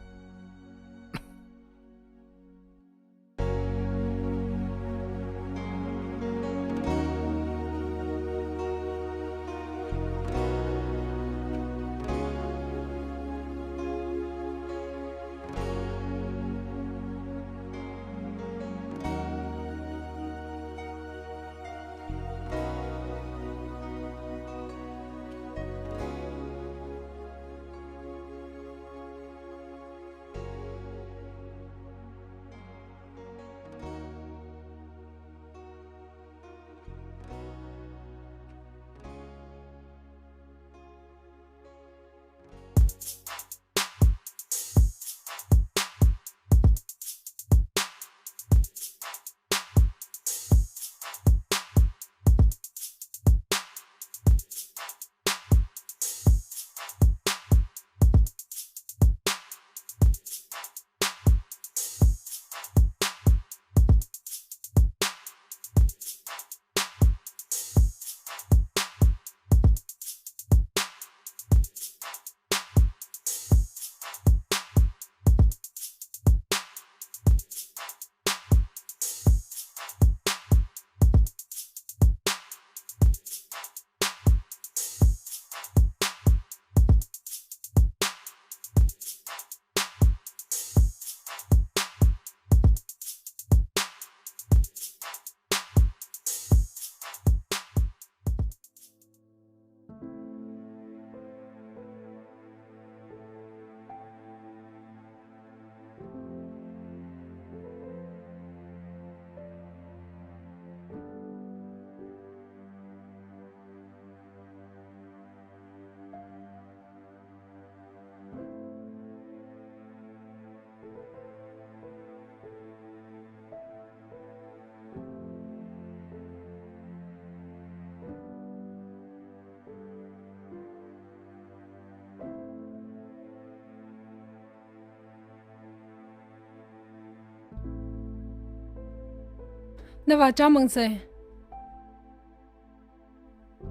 Nava chāmang sei.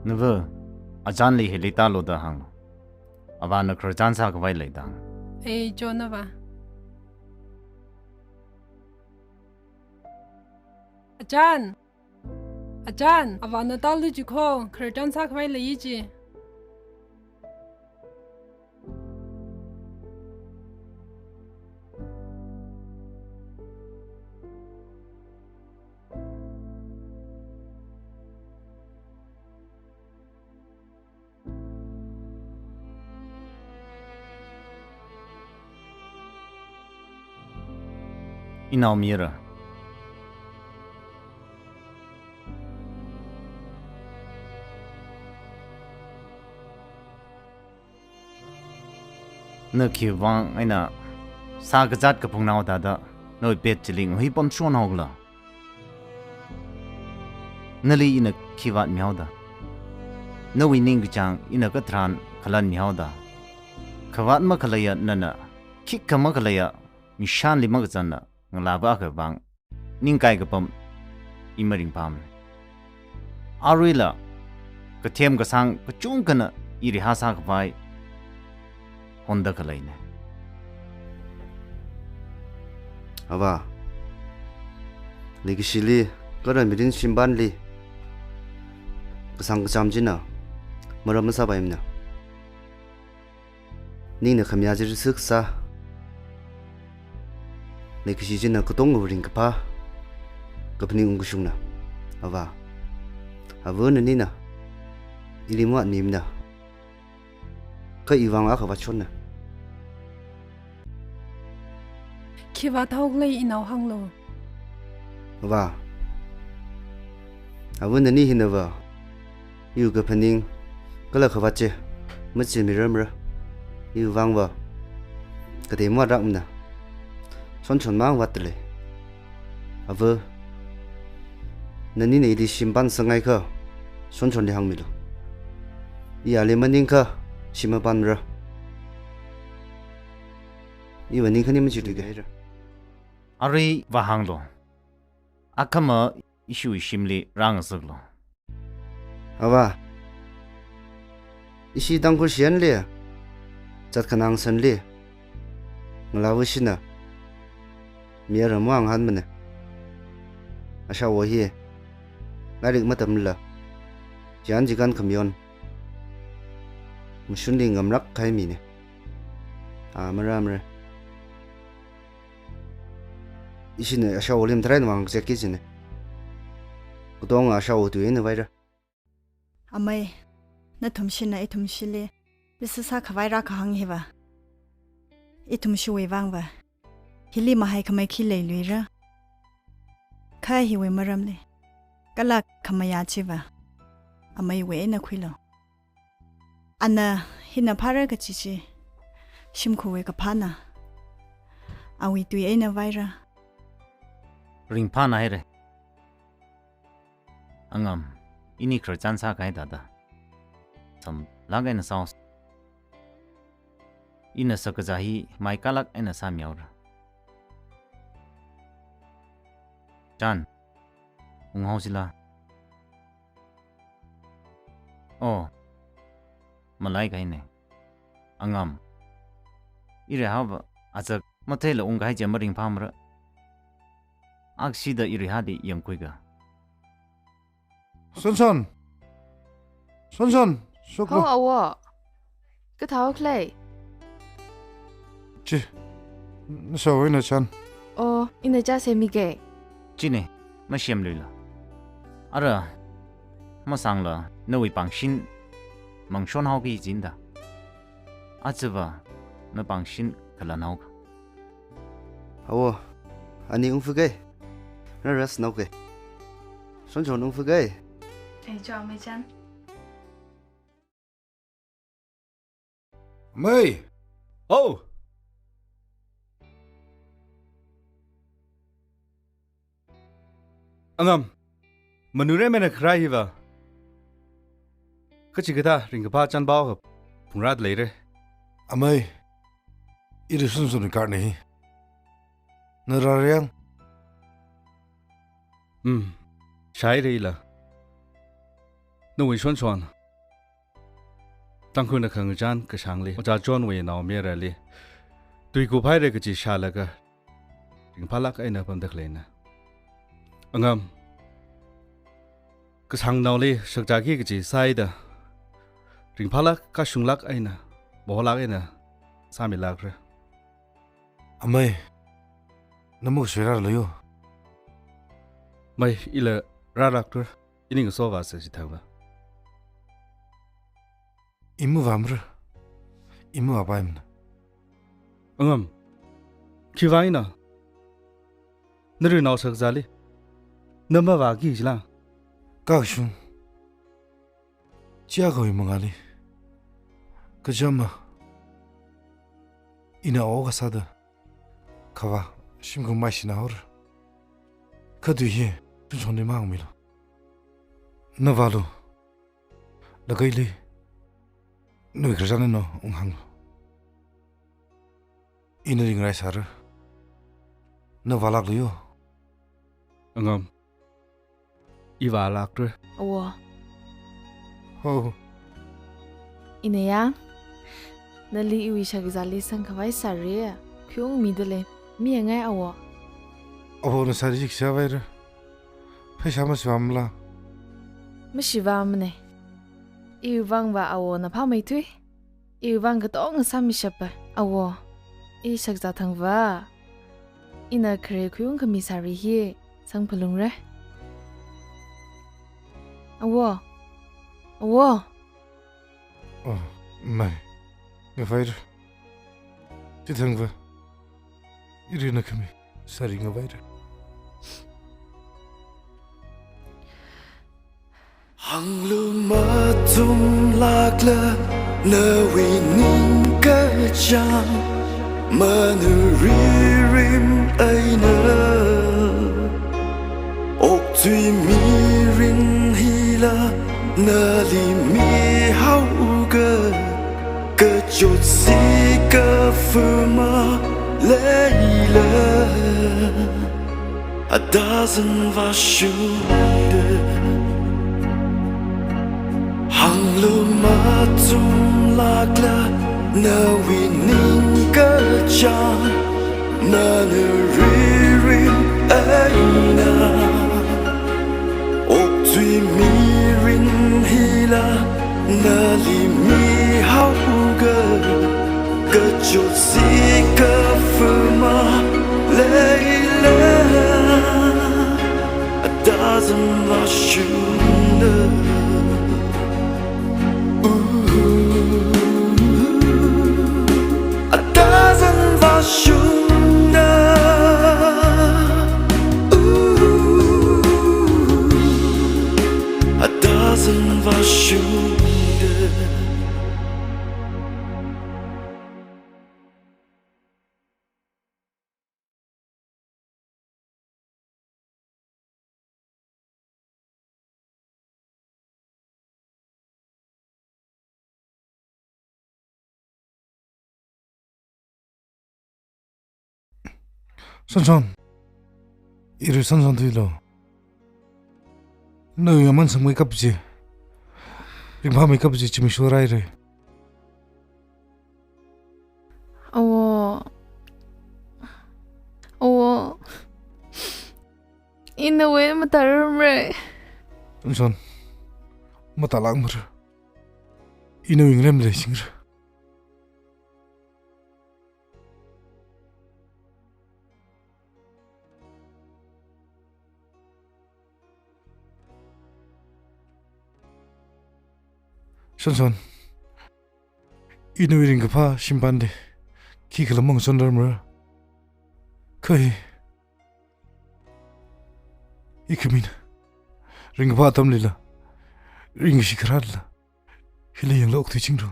Nava, Achanli hili tālu da hāng. Avāna khararchan sākhavai leida. Ei, cho nava. Achan! Achan! Avāna tālu jikho, khararchan sākhavai leiya ji. Inao mira. Na khiwuivang eina Sā kazāt kaphungnao thāda, nawui pet chili ngahui pamshon haokhala? Nali ina khi vātmihaoda? Nawui ningkachāng ina katharan khalanmihaoda? Khavāt makhaleiya nana, khikha makhaleiya mishanli makazanna, ngalāva akhavang ningkai kapam i maringphāmana. Aruila, kathem kasāng kachungkhana i reihā sākhavai honda khaleina. Avā, leikashili, kala mirin shimpanli kasāng kachām china maram masāpaimana. Ningna khamayā chi riksā. Leikashi china katongawui ringkaphā, kaphaning ungkashungna. Avā, avā nanina ili mavātmimana. Kha iwui vang akha vātshonna. Khi vāthaokhala inao hānglu. Avā, avā nani hinava iwui kaphaning kala khavāt chi machimirarmara. Iwui vangva katei mavātrakmana. Shonshon mang vātdalei. Avā, nanina ili shimpan sāngaikha Shonshonli hāngmilu. Iyali maningkha shim mapanmara. Iva ningkhani machiluiga. Arui vāhānglu. Akhama ishiwui shimli rāngasaklu. Avā, ishi Tangkhul shiyanli, zat khanang sanli, ngalāva ishina mayara mavānghānmana. Ashāwo hi lairik matamla, chiyān chikān khamayon mashunli ngamrak kahai mina. A, marāmara. Ishina ashāwoli matharan vāngazekki jina. Katonga ashāwo tui eina vaira. Amei, nathumshina ithumshili riksā sākhavai rākahāng hiva ithumshiwui vangva hili mahaikhamei khi leiluira. Kha hiwui maramli, kala khamayā chiva ameiwui eina khuilu. Ana hina phāra kaji chi shimkhurwui kaphāna. Awui tui eina vaira. Ringphāna haira. Angam, ini khararchan sākahai thāda samlāk eina sāhaosa. Ina shakazā hi maikālāk eina sāmihaora. Chan, unghaosila. Oh, malaikahaina. Angam, ireihāva azak matheila ungkahai chi maringphāmara. Akshida ireihāli yangkhuiga. Shonshon! Shonshon! Shoklu! Hao, awo! Kathāhaokhala? Chi, nashāwo ina Chan. Oh, ina chā semmiga. China, masemluilu. Ara, masangla nawui pāngshim mangshon haoki jida. Ajava napāngshim khalan haoka. Awo, ani ungfuga. Rāra sānaoga. Shonshon ungfuga. Ei, chao, amei Chan. Mei! Oh! Angam, manuirei meina kharā hiva kachikathā ringkaphā chānpao akha phungrāda leira. Amei, iri Shonshon card-na hi. Na rāra yang? Hmm, shāhaira ila. Nawui Shonshon Tangkhulna khangachān kashāngli, Ojā Johnwui naomayarali tuikuphaira kaji shālaga ringphālāk eina pamda khaleina. Angam, kashāngnaoli shakzāki kaji sāhaida ringphālāk, kashunglāk eina, maholāk eina sāmilākra. Amei, na makashoirarlu yo. Mei, ila rālākra. Ini ngasovāsa chithāva. I mavāmara. I mavāpaimana. Angam, khiwui vang eina? Narinao shakzāli na mavāki jila? Kakashung, chiakhawui mangāli kachama ina awo kasāda Khavā, shimkhur maishina haora. Kha tui hi, Shonshonli mahāngmilu. Navālu. Lākaili. Nawui khararchan eina unghānglu. Ina ringrai sāra. Na vālāklu yo. Angam. I vālākra. Awo. Ho. Ina ya. Nali iwui shakzāli sangkhavai sāri. Khaungmida lei. Miyangai awo. Awona sāri jik sāvaira. Pheisā mashiva mala? Mashiva mane. Iwui vangva awona phāmeithui. Iwui vang katonga sāmishapa. Awo. I shakzā thangva. Ina khare khaung khami sāri hi sangphalungra. Awo. Awo. Oh, mai. Ngavaira. Chithangva. Irina khami sāri ngavaira. Hānglu mathumlākla nawui ningkachāng, manuri rim eina okthui mirin hila nali mihaoga, kachotsi kafuma leila. A dozen vāshungda hānglu mathumlākla nawui ningkachāng, manuri rim eina okthui mirin hila nali mihaoga, kachotsi kafuma leila. A dozen vāshungda. Ooh, a dozen vāshungda. Ooh, a dozen vāshungda. Shonshon. Iru Shonshon thuilu. Nawui aman sangmeikap chi, ringphāmeikap chi zimiksho rāhaira. Awo. Awo. Ina nawui mathāramra. Shonshon. Mathālākmara. Ina nawui ngalemli singra. Shonshon, ina nawui ringkaphā shimpānli khikhala mangachonrarmara. Kha hi, ikhami ringkaphā atamlila, ringkashi kharāla, hili yanglu okthuichinglu.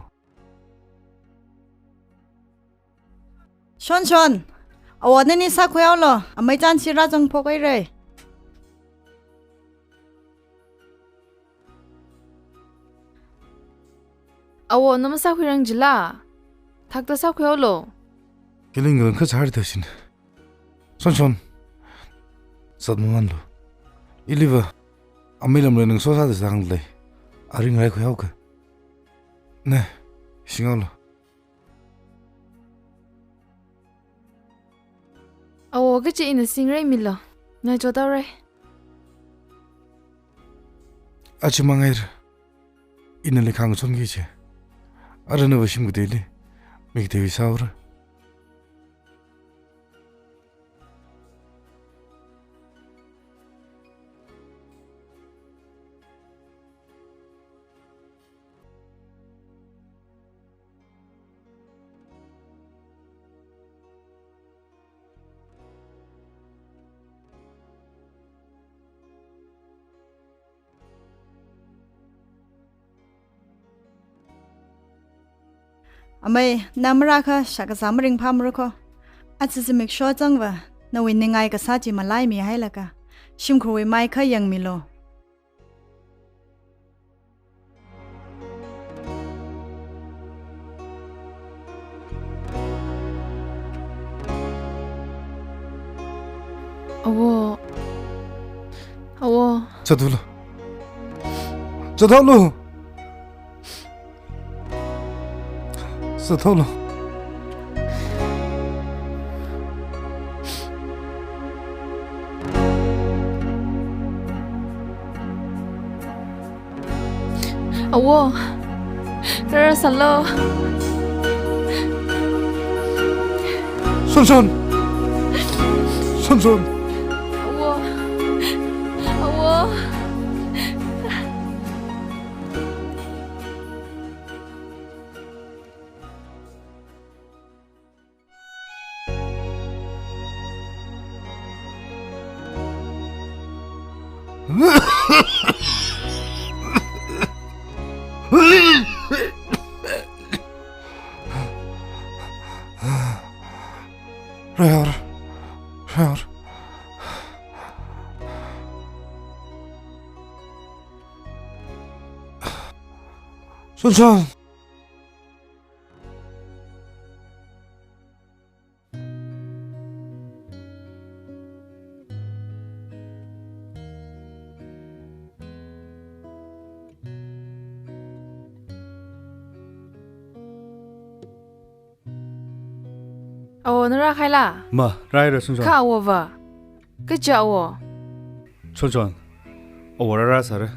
Shonshon, awo nani sākhuihaolu, amei chānsi rāzangphok haira. Awo, na masākhuirang jila, thakta sākhuihaolu. Hili ngarang kachar da shin. Shonshon, zatmamanlu. Iliva, amei lamli nang sosa da zangli. Aring raikhuihaoka. Ne, singhaolu. Awo, kachi ina singraimilu. Ngaichot haora. Achi mangaira. Ina nali khangachonki kachi. Ara nava shim kateili, mi kateiwui sāhaora. Amei, na marākha shakazā maringphāmara kho. Aja zimiksho zangva, nawui ningai kasā chi malaimi hailaga, shimkhurwui mai kha yangmilu. Awo. Awo. Zathaolu. Zathaolu. Zathaolu. Awo. Rāra sālu. Sonson. Sonson. Awo. Awo. Rāhaora, rāhaora. Sonson. Awo, na rākahaila? Ma, rāhaira Sonson. Kha awova? Kaja awo? Sonson, awo rāra sāra.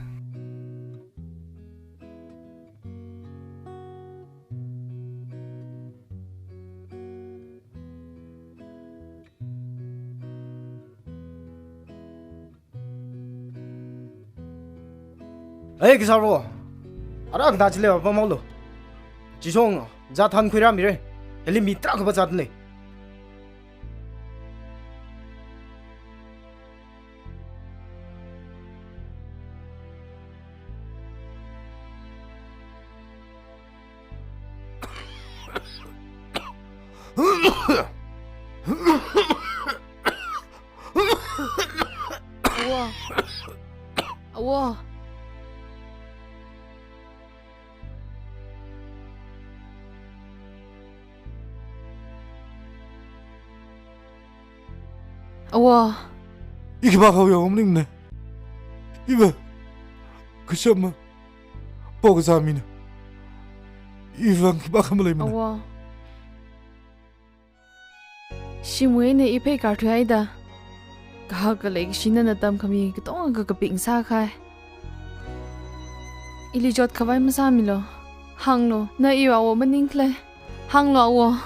Ei, kasāro. Ara kanda chili pamhaolu. Chishong, zat thankhuira mira. Hili mi tarākha pazatna. Awo. Awo. Awo. I khipākhawui awo maningmana. Iva kashama, pao kazā mina. Iva khipākha maleimana. Awo. Shimwui eina i pheikārthuihaida, kahaka leikashi nana tamkhami katonga kakaping sākahai. Ili chotkhavai masāmilu. Hānglu, na iwui awo maningkhala. Hānglu awo.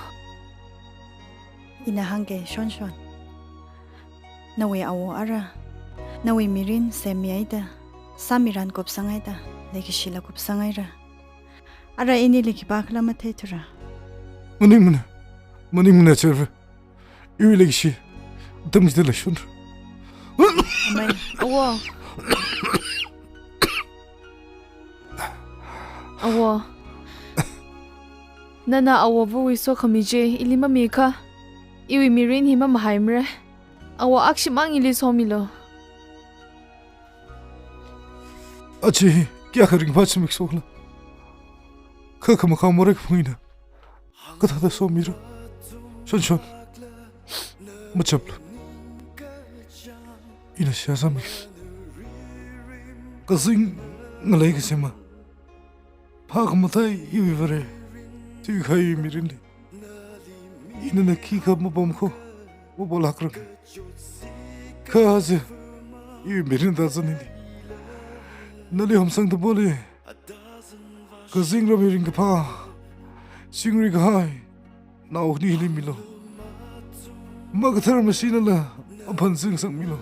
Ina hāngga Sonson. Nawui awo ara, nawui mirin semmihaida, sāmiran kupsanghaida, leikashila kupsanghaira. Ara inili khipākhala matheithura. Maningmana, maningmana chera. Iwui leikashi atam chithāda leishonra. Amei. Awo. Awo. Nana awovawui sokhami chi ili mamikha, iwui mirin hi mamahaimara. Awo, akshimang ili somilu. Aja hi kayākha ringphā zimiksho khala. Kha khamakhao morei kaphung eina kathāda somira? Sonson, machaplu. Ina seihā sāmi. Kazing ngalei kasema, phākhamatei iwui Vare, thuikahai mirinli ina na khikha mapamkho, mapolākrang. Kha aja iwui mirin tazan hili nali hamsang tapoli, kazingram hi ringkaphā, chingri kahai nao khani hili milu. Makathar mashinala aphan zingsangmilu.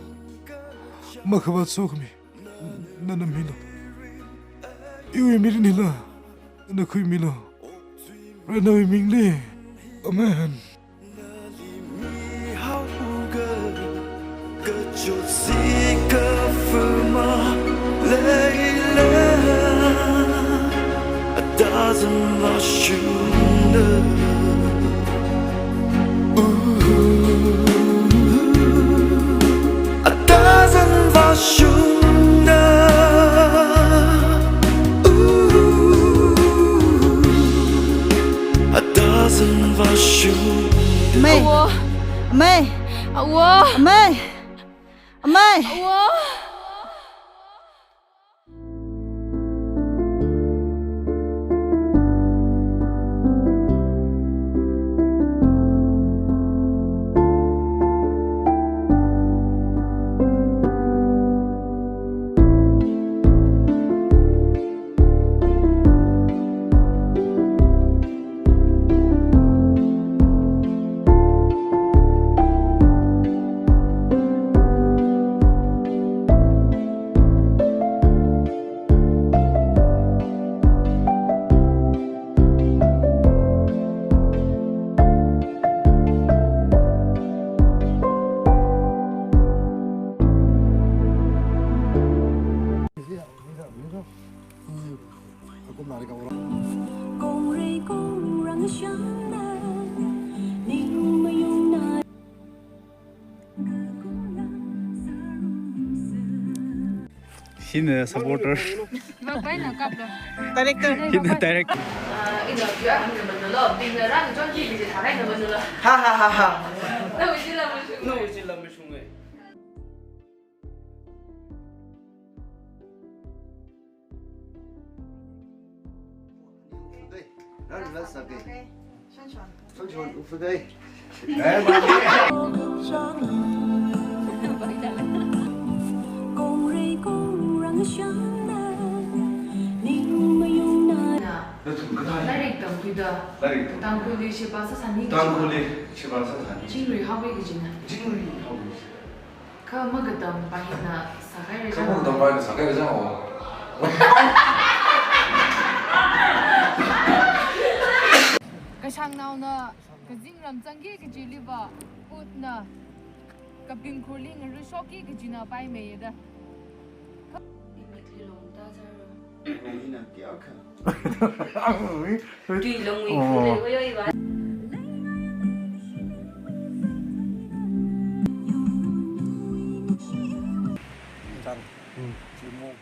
Makhavāt sokhami nana milu. Iwui mirin hila nana khuimilu. Varewui mingli. Amen. Amei. Awo. Amei. Awo. Amei. Amei. Awo. Shina supporter. Director. Shina director. Ha ha ha ha. Lairik tamkhuida. Lairik tam. Tangkhulli sheba sāsāni. Tangkhulli sheba sāsāni. Chingri haowa kajina. Chingri haowa. Kha makatam pahina sākhaira. Kha makatam pahina sākhaira jang o. Kashangnaona kazingram zangki kajiliva, utna kapingkhurli ngarushokki kajina paimeiya da. Kha ina kli longta zaro. Longina kya kha. Tui longwi khule oyo iwa. Chang. Hmm. Chimung.